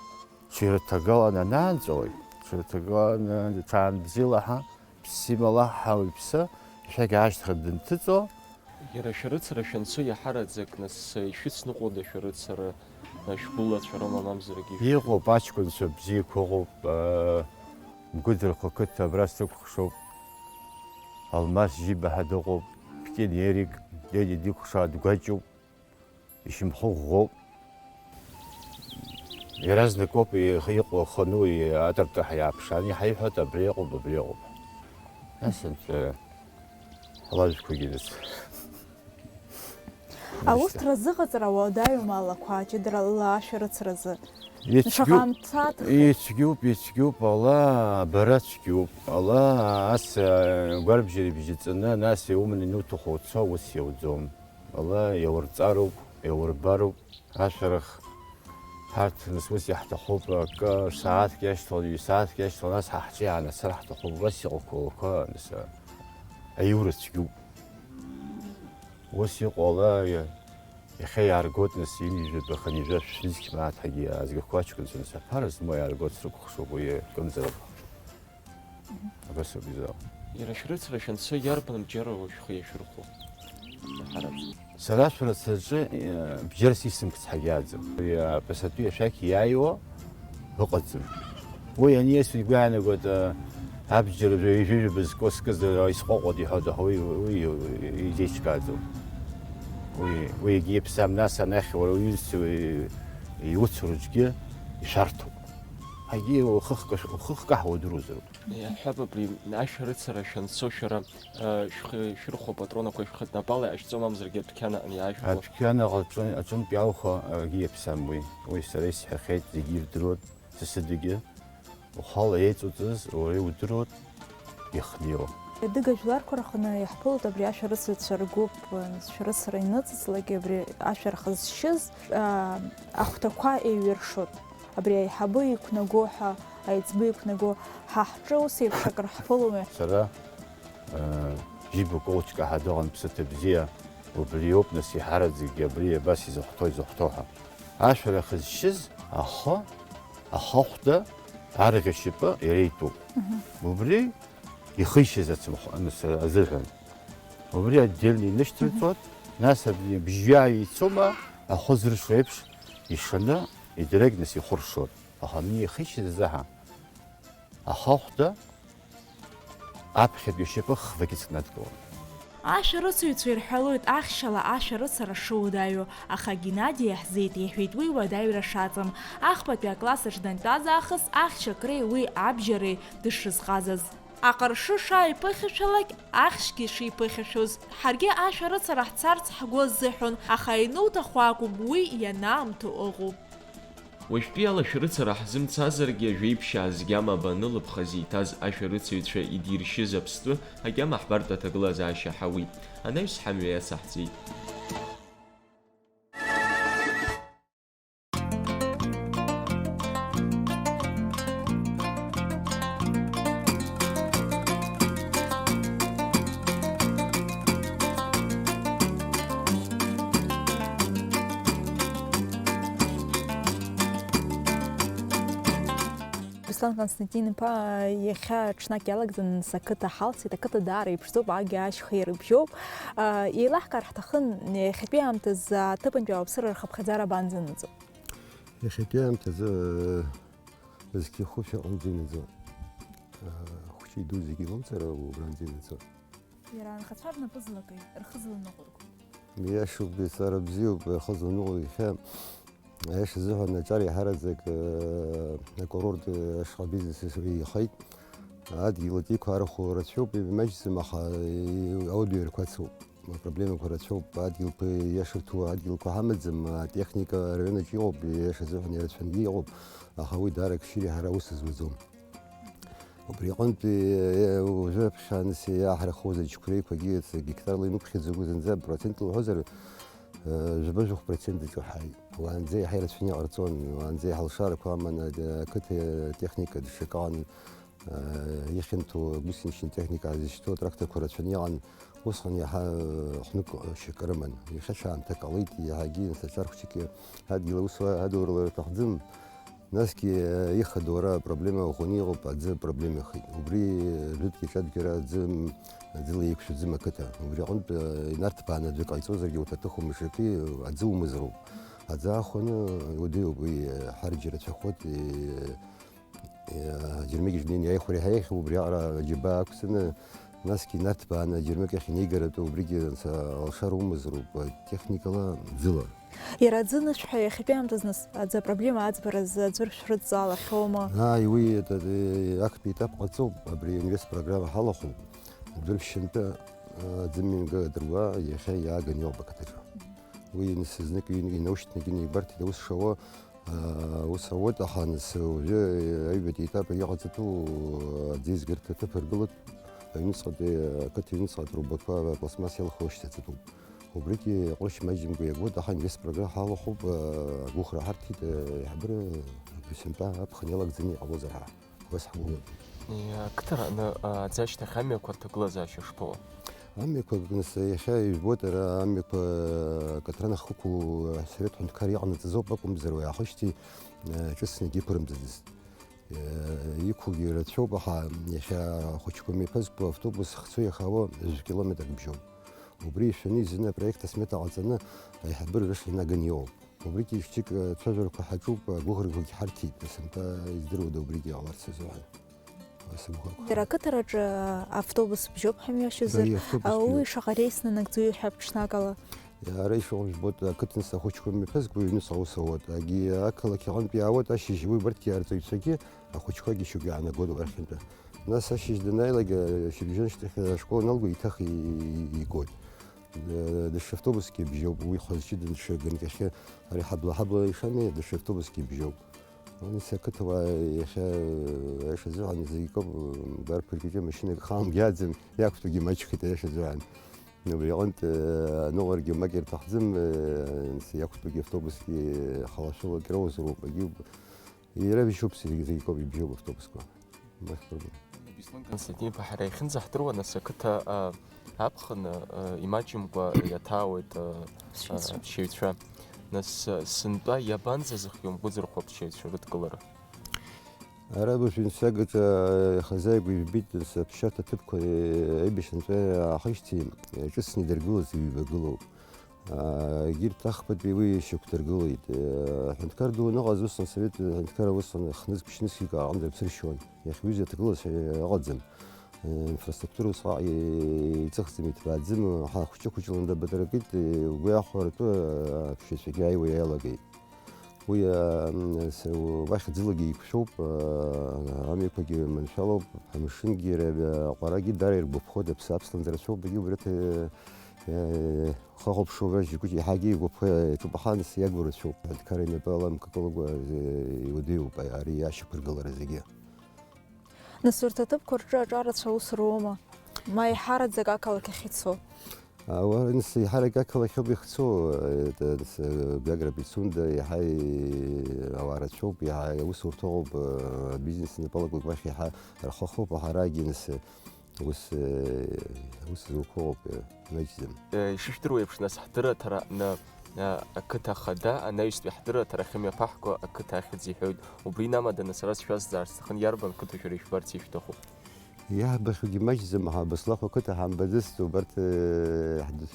ҽырҭагалан анаанҵәалак, ҽырҭагалан ҽаанбзиала ҳа, ԥсимала ҳа уаҩԥсы, ишәақь аашьҭыхра дынҭыҵуа. Иара шәарыцара шәанцо иаҳараӡак, нас, ишәыцныҟәода шәарыцара, шәгәылацәа роума, мамзаргьы шә- Иҟоуп, аҷкәынцәа бзиақәа ыҟоуп, аа, Мгәыӡырхәа қыҭа абра сықәхшоуп, Алмас Жьиба ҳәа дыҟоуп, Ԥкин Ерик, Дени дикәша дгәаҷуп. Ишьамхы ӷәӷәоуп. Иаразнакоуп ихы иҟоу ахану, атыртыҳәа иааԥшаан, иҳаиҳәоит, абри ыҟоуп, абри ыҟоуп. Нас, анцәа, алажәқәагьы рыц. Аусҭра азыҟаҵара уадаҩума алақәа ҷыдарала ашәарыцаразы? Ицәгьоуп, ицәгьоуп, ицәгьоуп, ала, бара цәгьоуп. Ала, ас, а, гәарбжьара ибжьаҵаны, нас иуманы иуҭаху уцо, ус иауӡом. Ала, иаурҵароуп, иаурбароуп. Ашәарах ҳарҭ нас ус иаҳҭахуп, акы сааҭк иашьҭалан, ҩ-сааҭк иашьҭалан, нас ҳа ҳҿы иаанасыр ҳҭахуп, убас иҟақәоу алақәа, нас, аиура цәгьоуп. Ус иҟоу ала, иа-, иахьа иааргоит, нас, ҩынҩажәа, хынҩажәа, шәнызқь мааҭ ҳәагьы аазгақәа аҷкәынцәа, нас, аԥара змоу иааргоит, срыкәыхшоуп уи акымзарак. Абас ауп изаауа. Иара шәрыцра шәанцо иарбан бџьарроу шәхы иашәырхәо? Ҳарабжь. Сара шәарацраҿы, э, бџьарс исымкц ҳагьааӡам. Уи, э, аԥасатәи ашәақь иааиуа ыҟаӡам. Уи аниасуа игәы иаанагоит, э, абџьар жәаҩа-жәаҩа бызкуа скыз, э, исҟәаҟәоит иҳәоит, аха уи, уи, уи изеиҿкааӡом. Уи, уи егьи иԥсам, нас анахь уара уҩызцәа, э, иуцу рыҿгьы ишәарҭоуп. Ҳагьы ухы хкаш-, ухы хкаҳуа удыруазароуп. Иаҳҳәап, абри ашәарыцара шәанцо шәара, э, шәхы шәырхәо апатронақәа шәхатә напала иҟашәҵо, мамзаргьы адәқьан аҟны иаашәхәо? Адәқьан аҟны аҿы-, аҿынтә иалху акгьы иаԥсам уи. Уи сара исҳәахьеит, зегьы ирдыруеит, сасыдагьы. Ухала еиҵуҵаз уара иудыруеит ихнеиуа. Адыга жәларқәа рҟны иаҳԥылоит абри ашәарыцаҩцәа ргәыԥ, э, шәарыцара иныҵыҵлакгьы абри ашәарах зшьыз, э, ахәҭақәа еиҩыршоит. Абри аиҳабы иқәнаго ҳәа, аиҵбы иқәнаго, ҳа ҳҿы ус еиԥш акыр ҳԥылома? Сара, э, Џьиба Кәылчка ҳәа дыҟан, ԥсыҭа бзиа, убриоуп, нас, иҳараӡакгьы абри абас изыхәҭоу, изыхәҭоу ҳәа. Ашәарах зшьыз ахы, ахахәда, арӷьа шьапы иара итәуп. Мгм. Убри ихишьыз ацымхә-, аныс-, азыҳәан. Убри отдельно инышьҭырҵоит, нас абри бжьҩаа ицома, ахәы зыршо еиԥш, ишаны, идырегь нас ихәыршоит. Аха ани ихишьыз азыҳәан, ахахәда аԥхьатәи ашьапы хвагьы сыднадкылом. Ашәарыцаҩцәа ирҳәалоит ахьшьала ашәарыцара шуадаҩу, аха Геннади иаҳзеиҭеиҳәеит уи уадаҩра шаҵам. Ахԥатәи акласс аҿы данҭаз аахыс ахьчакреи уи абжьареи дышрызҟазаз. Аҟыршы шааиԥыхьашәалак, ахьшьгьы шиԥыхьашәоз, ҳаргьы ашәарыцара ҳцарц ҳгәы азыҳәон, аха иануҭаху акәым, уи ианаамҭоу ыҟоуп. Уажәтәи ала шәарыцара ҳзымцазаргьы, жәеиԥшьаа згьама банылыԥхаз иҭаз ашәарыцаҩцәа идиршьыз Аԥстәы агьама ҳбартә аҭагылазаашьа ҳауит. Анаҩс ҳамҩа иацаҳҵеит. Беслан Константин-иԥа, иахьа ҽнак иалагӡаны нас ақыҭа ҳалсит, ақыҭа даара иԥшӡоуп, агьы ашьха ирыбжьоуп. Еилаҳкаар ҳҭахын, иахьатәи аамҭазы аҭыԥантәи ауааԥсыра рхыԥхьаӡара абанӡанаӡо? Иахьатәи аамҭазы, зқьы хәышә аҟынӡа инаӡо, хәыҷи ду зегьы илымҵара убранӡа инаӡо. Иара анхацәа рнапы злакеи, рхы зланыҟәырго? Иашоуп, иҵара бзиоуп, рхы зланыҟәырго иахьа. Аиаша азыҳәан аҿар иаҳараӡак, э, акурорт, э, ашҟа бизнес еихеит. Адгьыл атәиқәа арахәо рацәоуп, имаҷӡам, аха, э, аудио ирқәацоуп. Апроблемақәа рацәоуп, адгьылқәа иашарҭоу адгьылқәа ҳамаӡам, атехника араион аҿы иҟоуп, иаша азыҳәан ирацәангьы иҟоуп, аха уи даара акшьыри ҳара аус зуаӡом. Убри аҟынтәи, э, уажәы аԥхьа аныс иааҳархоз аџьқәреиқәагьы гектарла инықәхьаӡогәы зынӡа процентла уҳәозар, э, жәаба-жәохә процент аҿы ҳааит. Уаанӡа иаҳа ирацәаны иҟарҵон, уаанӡа иаҳа алшарақәа аман, э, ақыҭа техника даҽакы аҟан, э, ихьанҭоу агусеничный техника аазышьҭоу атракторқәа рацәаны иҟан, усҟан иаҳа, э, хәнык, э, шьакы рыман. Иахьа шаамҭак ҟалеит, иаҳагьы нас аҿар хәҷык адгьыл аусура адулара рҭахӡам. Насгьы, э, ихадоу ара апроблема ӷәӷәаны иҟоуп, аӡы апроблема ихеит. Убри, э, жәытәгьы ҿатәгьы ара аӡы, м, аӡыла еиқәшәаӡом ақыҭа. Убри аҟынтә, э, инарҭбааны аӡәы ҟаиҵозаргьы урҭ аҭыху мшаки, э, аӡы умазароуп. Аӡы аахәаны, э, иуадаҩуп, уи, э, ҳарџьа рацәахоит, э, э, аџьармыкьаҿ днеины иааихәар иаҳа еиӷьуп, убриаҟара аџьабаа ақәҵаны, насгьы инарҭбааны аџьармыкьахь инеигаратәы убригьы анца алшара умазароуп, техникала, ӡыла. Иара аӡы анышәҳәа иахьатәи аамҭазы нас аӡы апроблема аӡбаразы аӡәыр шәрыдҵаалахьоума? Ааи, уи, это, э, актәи етап ҟаҵоуп, абри инвест программа ҳалахәуп, аӡәыр шьынтәа, э, аӡы мҩангагатәыруа иахьа иааганы иҟоуп ақыҭаҿы. Уи нас знык ин-, инаушьҭны егьи наигәарҭеит аус шауа, аа, ус ауеит, аха нас уажәы аҩбатәи аетап иҟаҵатәу аӡеизгарҭа аҭыԥ ргылоит, аҩныҵҟатәи, ақыҭа аҩныҵҟа атрубақәа апластмасс иалху ашьҭаҵатәуп. Убригьы ҟәрышь маҷымкәа иагоит, аха инвестпрограмма ҳалахәуп, аа, агәыӷра ҳарҭеит, аа, аиҳабыра сынтәа аԥхын иалагӡаны иҟалозар ҳәа. Уи сҳәоит. Иа, ақыҭараны, а, аӡы ашьҭахь амҩақәа рҭагылазаашьа шԥоуа? Амҩақәа, нас, иахьа ижәбоит, ара амҩақәа акаҭран ахықәу асовет ҳәынҭқар иҟанаҵаз ауп акәымзар, уи аахижьҭеи, а, ҿыцны егьиқәырымҵыцызт. Е, иқәугьы рацәоуп, аха иахьа ахәыҷқәа мҩаԥызгоу автобус хцәы иахауа жәа километрак бжьоуп. Убри ишәаны изны апроект асмета ҟаҵаны аиҳабыра рышҟа инаганы иҟоуп. Убригьы хәыҷык, э, цәажәарақәа ҳаҿуп, э, гәыӷрақәагьы ҳарҭеит, сынтәа издыруада убригьы ҟаларц азыҳәан. Уа сымхәыцуа. Дара ақыҭараҿы, э, автобус бжьоуп ҳәа мҩашьозар, Даи автобус а, уи бжьоуп. Шаҟа реисны нагӡои ҳәа ԥҽнакала? Иара ишыҟоу жәбоит, ақыҭан сахәыҷқәа мҩаԥызго, ҩнуҵҟа аус ауеит. Егьи ақалақь аҟынтә иаауеит ашьыжь, уи убарҭгьы арҵаҩцәагьы ахәыҷқәагьы шьоук иаанагоит уахьынтәи. Нас ашьыжь данааилак, э, шьыбжьон шьҭахь, э, ашкол аналго еиҭах и-, и-, игоит. Э, даҽа автобусгьы бжьоуп, уи хәа зҷыда даҽа ганкахьы, ари ҳабла-ҳабла ишами, даҽа автобусгьы бжьоуп. Нас ақыҭауаа иахьа, э, аиашазыҳәан зегь акоуп, э, барԥыркьаҿы машьынак хаамгьы аӡам, иақәтәагьы маҷхеит аиашазыҳәан. Убри аҟынтә, э, аныҟәарагьы мак ирҭахӡам, э, нас иақәтәагьы автобусгьы халашәала акыр аузароуп, егьи Иара ибжьоуп, зегь, зегь акоуп, ибжьоуп автобусқәа. Махь проблема. Беслан Константин-иԥа, ҳара иахьынӡаҳдыруа, нас, ақыҭа, а, аԥхын, а, имаҷымкәа иаҭаауеит, а, а, Аԥсшьаҩцәа. Аԥсшьаҩцәа. Нас, а, сынтәа иабанӡазыхиоу мгәыӡырхо аԥсшьаҩцәа рыдкылара? Ара абыржәы инсагаҿа ихазааигәа ижәбеит, нас, аԥсшьарҭа ҭыԥқәа, е, аибашьынҵәа аахижьҭеи, е, ҿыцны идыргылаз ҩба гылоуп. Аа, егьырҭ ахԥатәи уи шьақәдыргылеит. Аҳәынҭқар ду аныҟаз усҟан, асовет ҳәынҭқар усҟан хнызқь-ԥшьнызқьҩык ааҟны дрыԥсыршьуан. Иахьа уи изы аҭагылазаашьа ыҟаӡам. Инфраструктура усҟак иҵыхӡам, иҭбааӡам, ҳа хәҷы-хәыҷла нда батаракит, угәы иахәартәы аԥсшьацәагьы ааиуа иалагеит. Уи, аа, м, с-, уахь ӡылагьы еиқәшәоуп, аа, амҩақәагьы маншәалоуп, амшынгьы, ра-, аҟәарагьы дара иргәаԥхоит, аԥсы аԥсланӡа рацәоуп, егьи убри аҭ-, э, хыхәаԥшуа абра жьгәыҷ еиҳагьы игәаԥхо иаҿуп, аха нас иагу рацәоуп. Аҳәынҭқар инапы ала мкыкәлагәа, э, иуадаҩуп ари ашьақәыргылара зегьы. Нас урҭ аҭыԥқәа рҿы аҿарацәа аус руоума? Ма еиҳараӡак ақалақь ахь ицо? Ауаа, нас, еиҳарак ақалақь ауп ихцо, это, нас, Гагра Пицунда, иаҳа и-, ауаа рацәоуп, иаҳа аусурҭа ыҟоуп, э, бизнес инапы алакуеит, уахь иаҳа рхахоуп, аҳарагьы, нас, ус, э, ус зуқәа ыҟоуп, э, имаҷӡам. Э, ишыжәдыруа еиԥш, нас, ҳдырраҭара аҟны, э, ақыҭа ахада анаҩстәи ҳдырраҭара ахьымҩаԥаҳго ақыҭа ахьӡ иҳәоит. Убри инамаданы сара сшәазҵаар сҭахын, иарбан қыҭа шәара ишәбарц ишәҭаху? Иаҳбахьоугьы маҷӡам, ҳа Баслахә ақыҭа ҳамбаӡацт, убарҭ, э, ҳд-,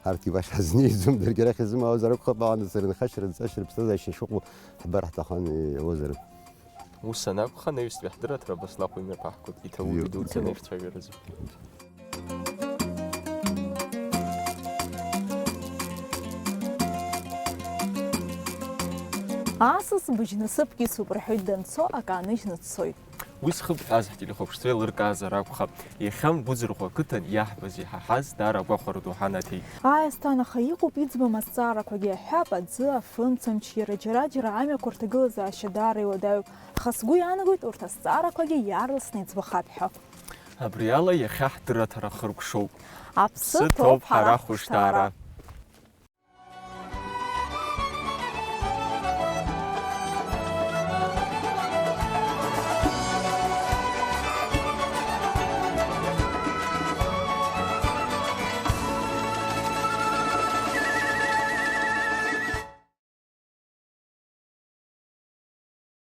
ҳарҭ уахь ҳазнеиӡом, даргьы арахь изымаауазар акәхап, аҟанаҵара, нхашьа, нҵашьа, рыԥсҭазаашьа шыҟоу ҳбар ҳҭахын, э, иауазар. Ус анакәха, анаҩстәи ҳдырраҭара Баслахә имҩаԥаҳгоит, иҭабуп, Иу. Идуӡӡаны Иҭабуп. Ишәцәажәаразы. Асас быжь насыԥк исуп рҳәоит данцо, акы ааныжьны дцоит. Уи зхыбҳәааз ҳтелехәаԥшцәа еилыркаазар акәхап, иахьа Мгәыӡырхәа ақыҭан иаҳбаз, иҳаҳаз даара агәахәара ду ҳанаҭеит. Ааи, Асҭан, аха иҟоуп иӡбам азҵаарақәагьы, аҳәап, аӡы, афымца, амч, иара џьара-џьара амҩақәа рҭагылазаашьа даара иуадаҩуп. Аха сгәы иаанагоит урҭ азҵаарақәагьы иаарласны иӡбахап ҳәа. Абри ала иахьа ҳдырраҭара хыркәшоуп. Аԥсы ҭоуп ҳара хәышҭаара!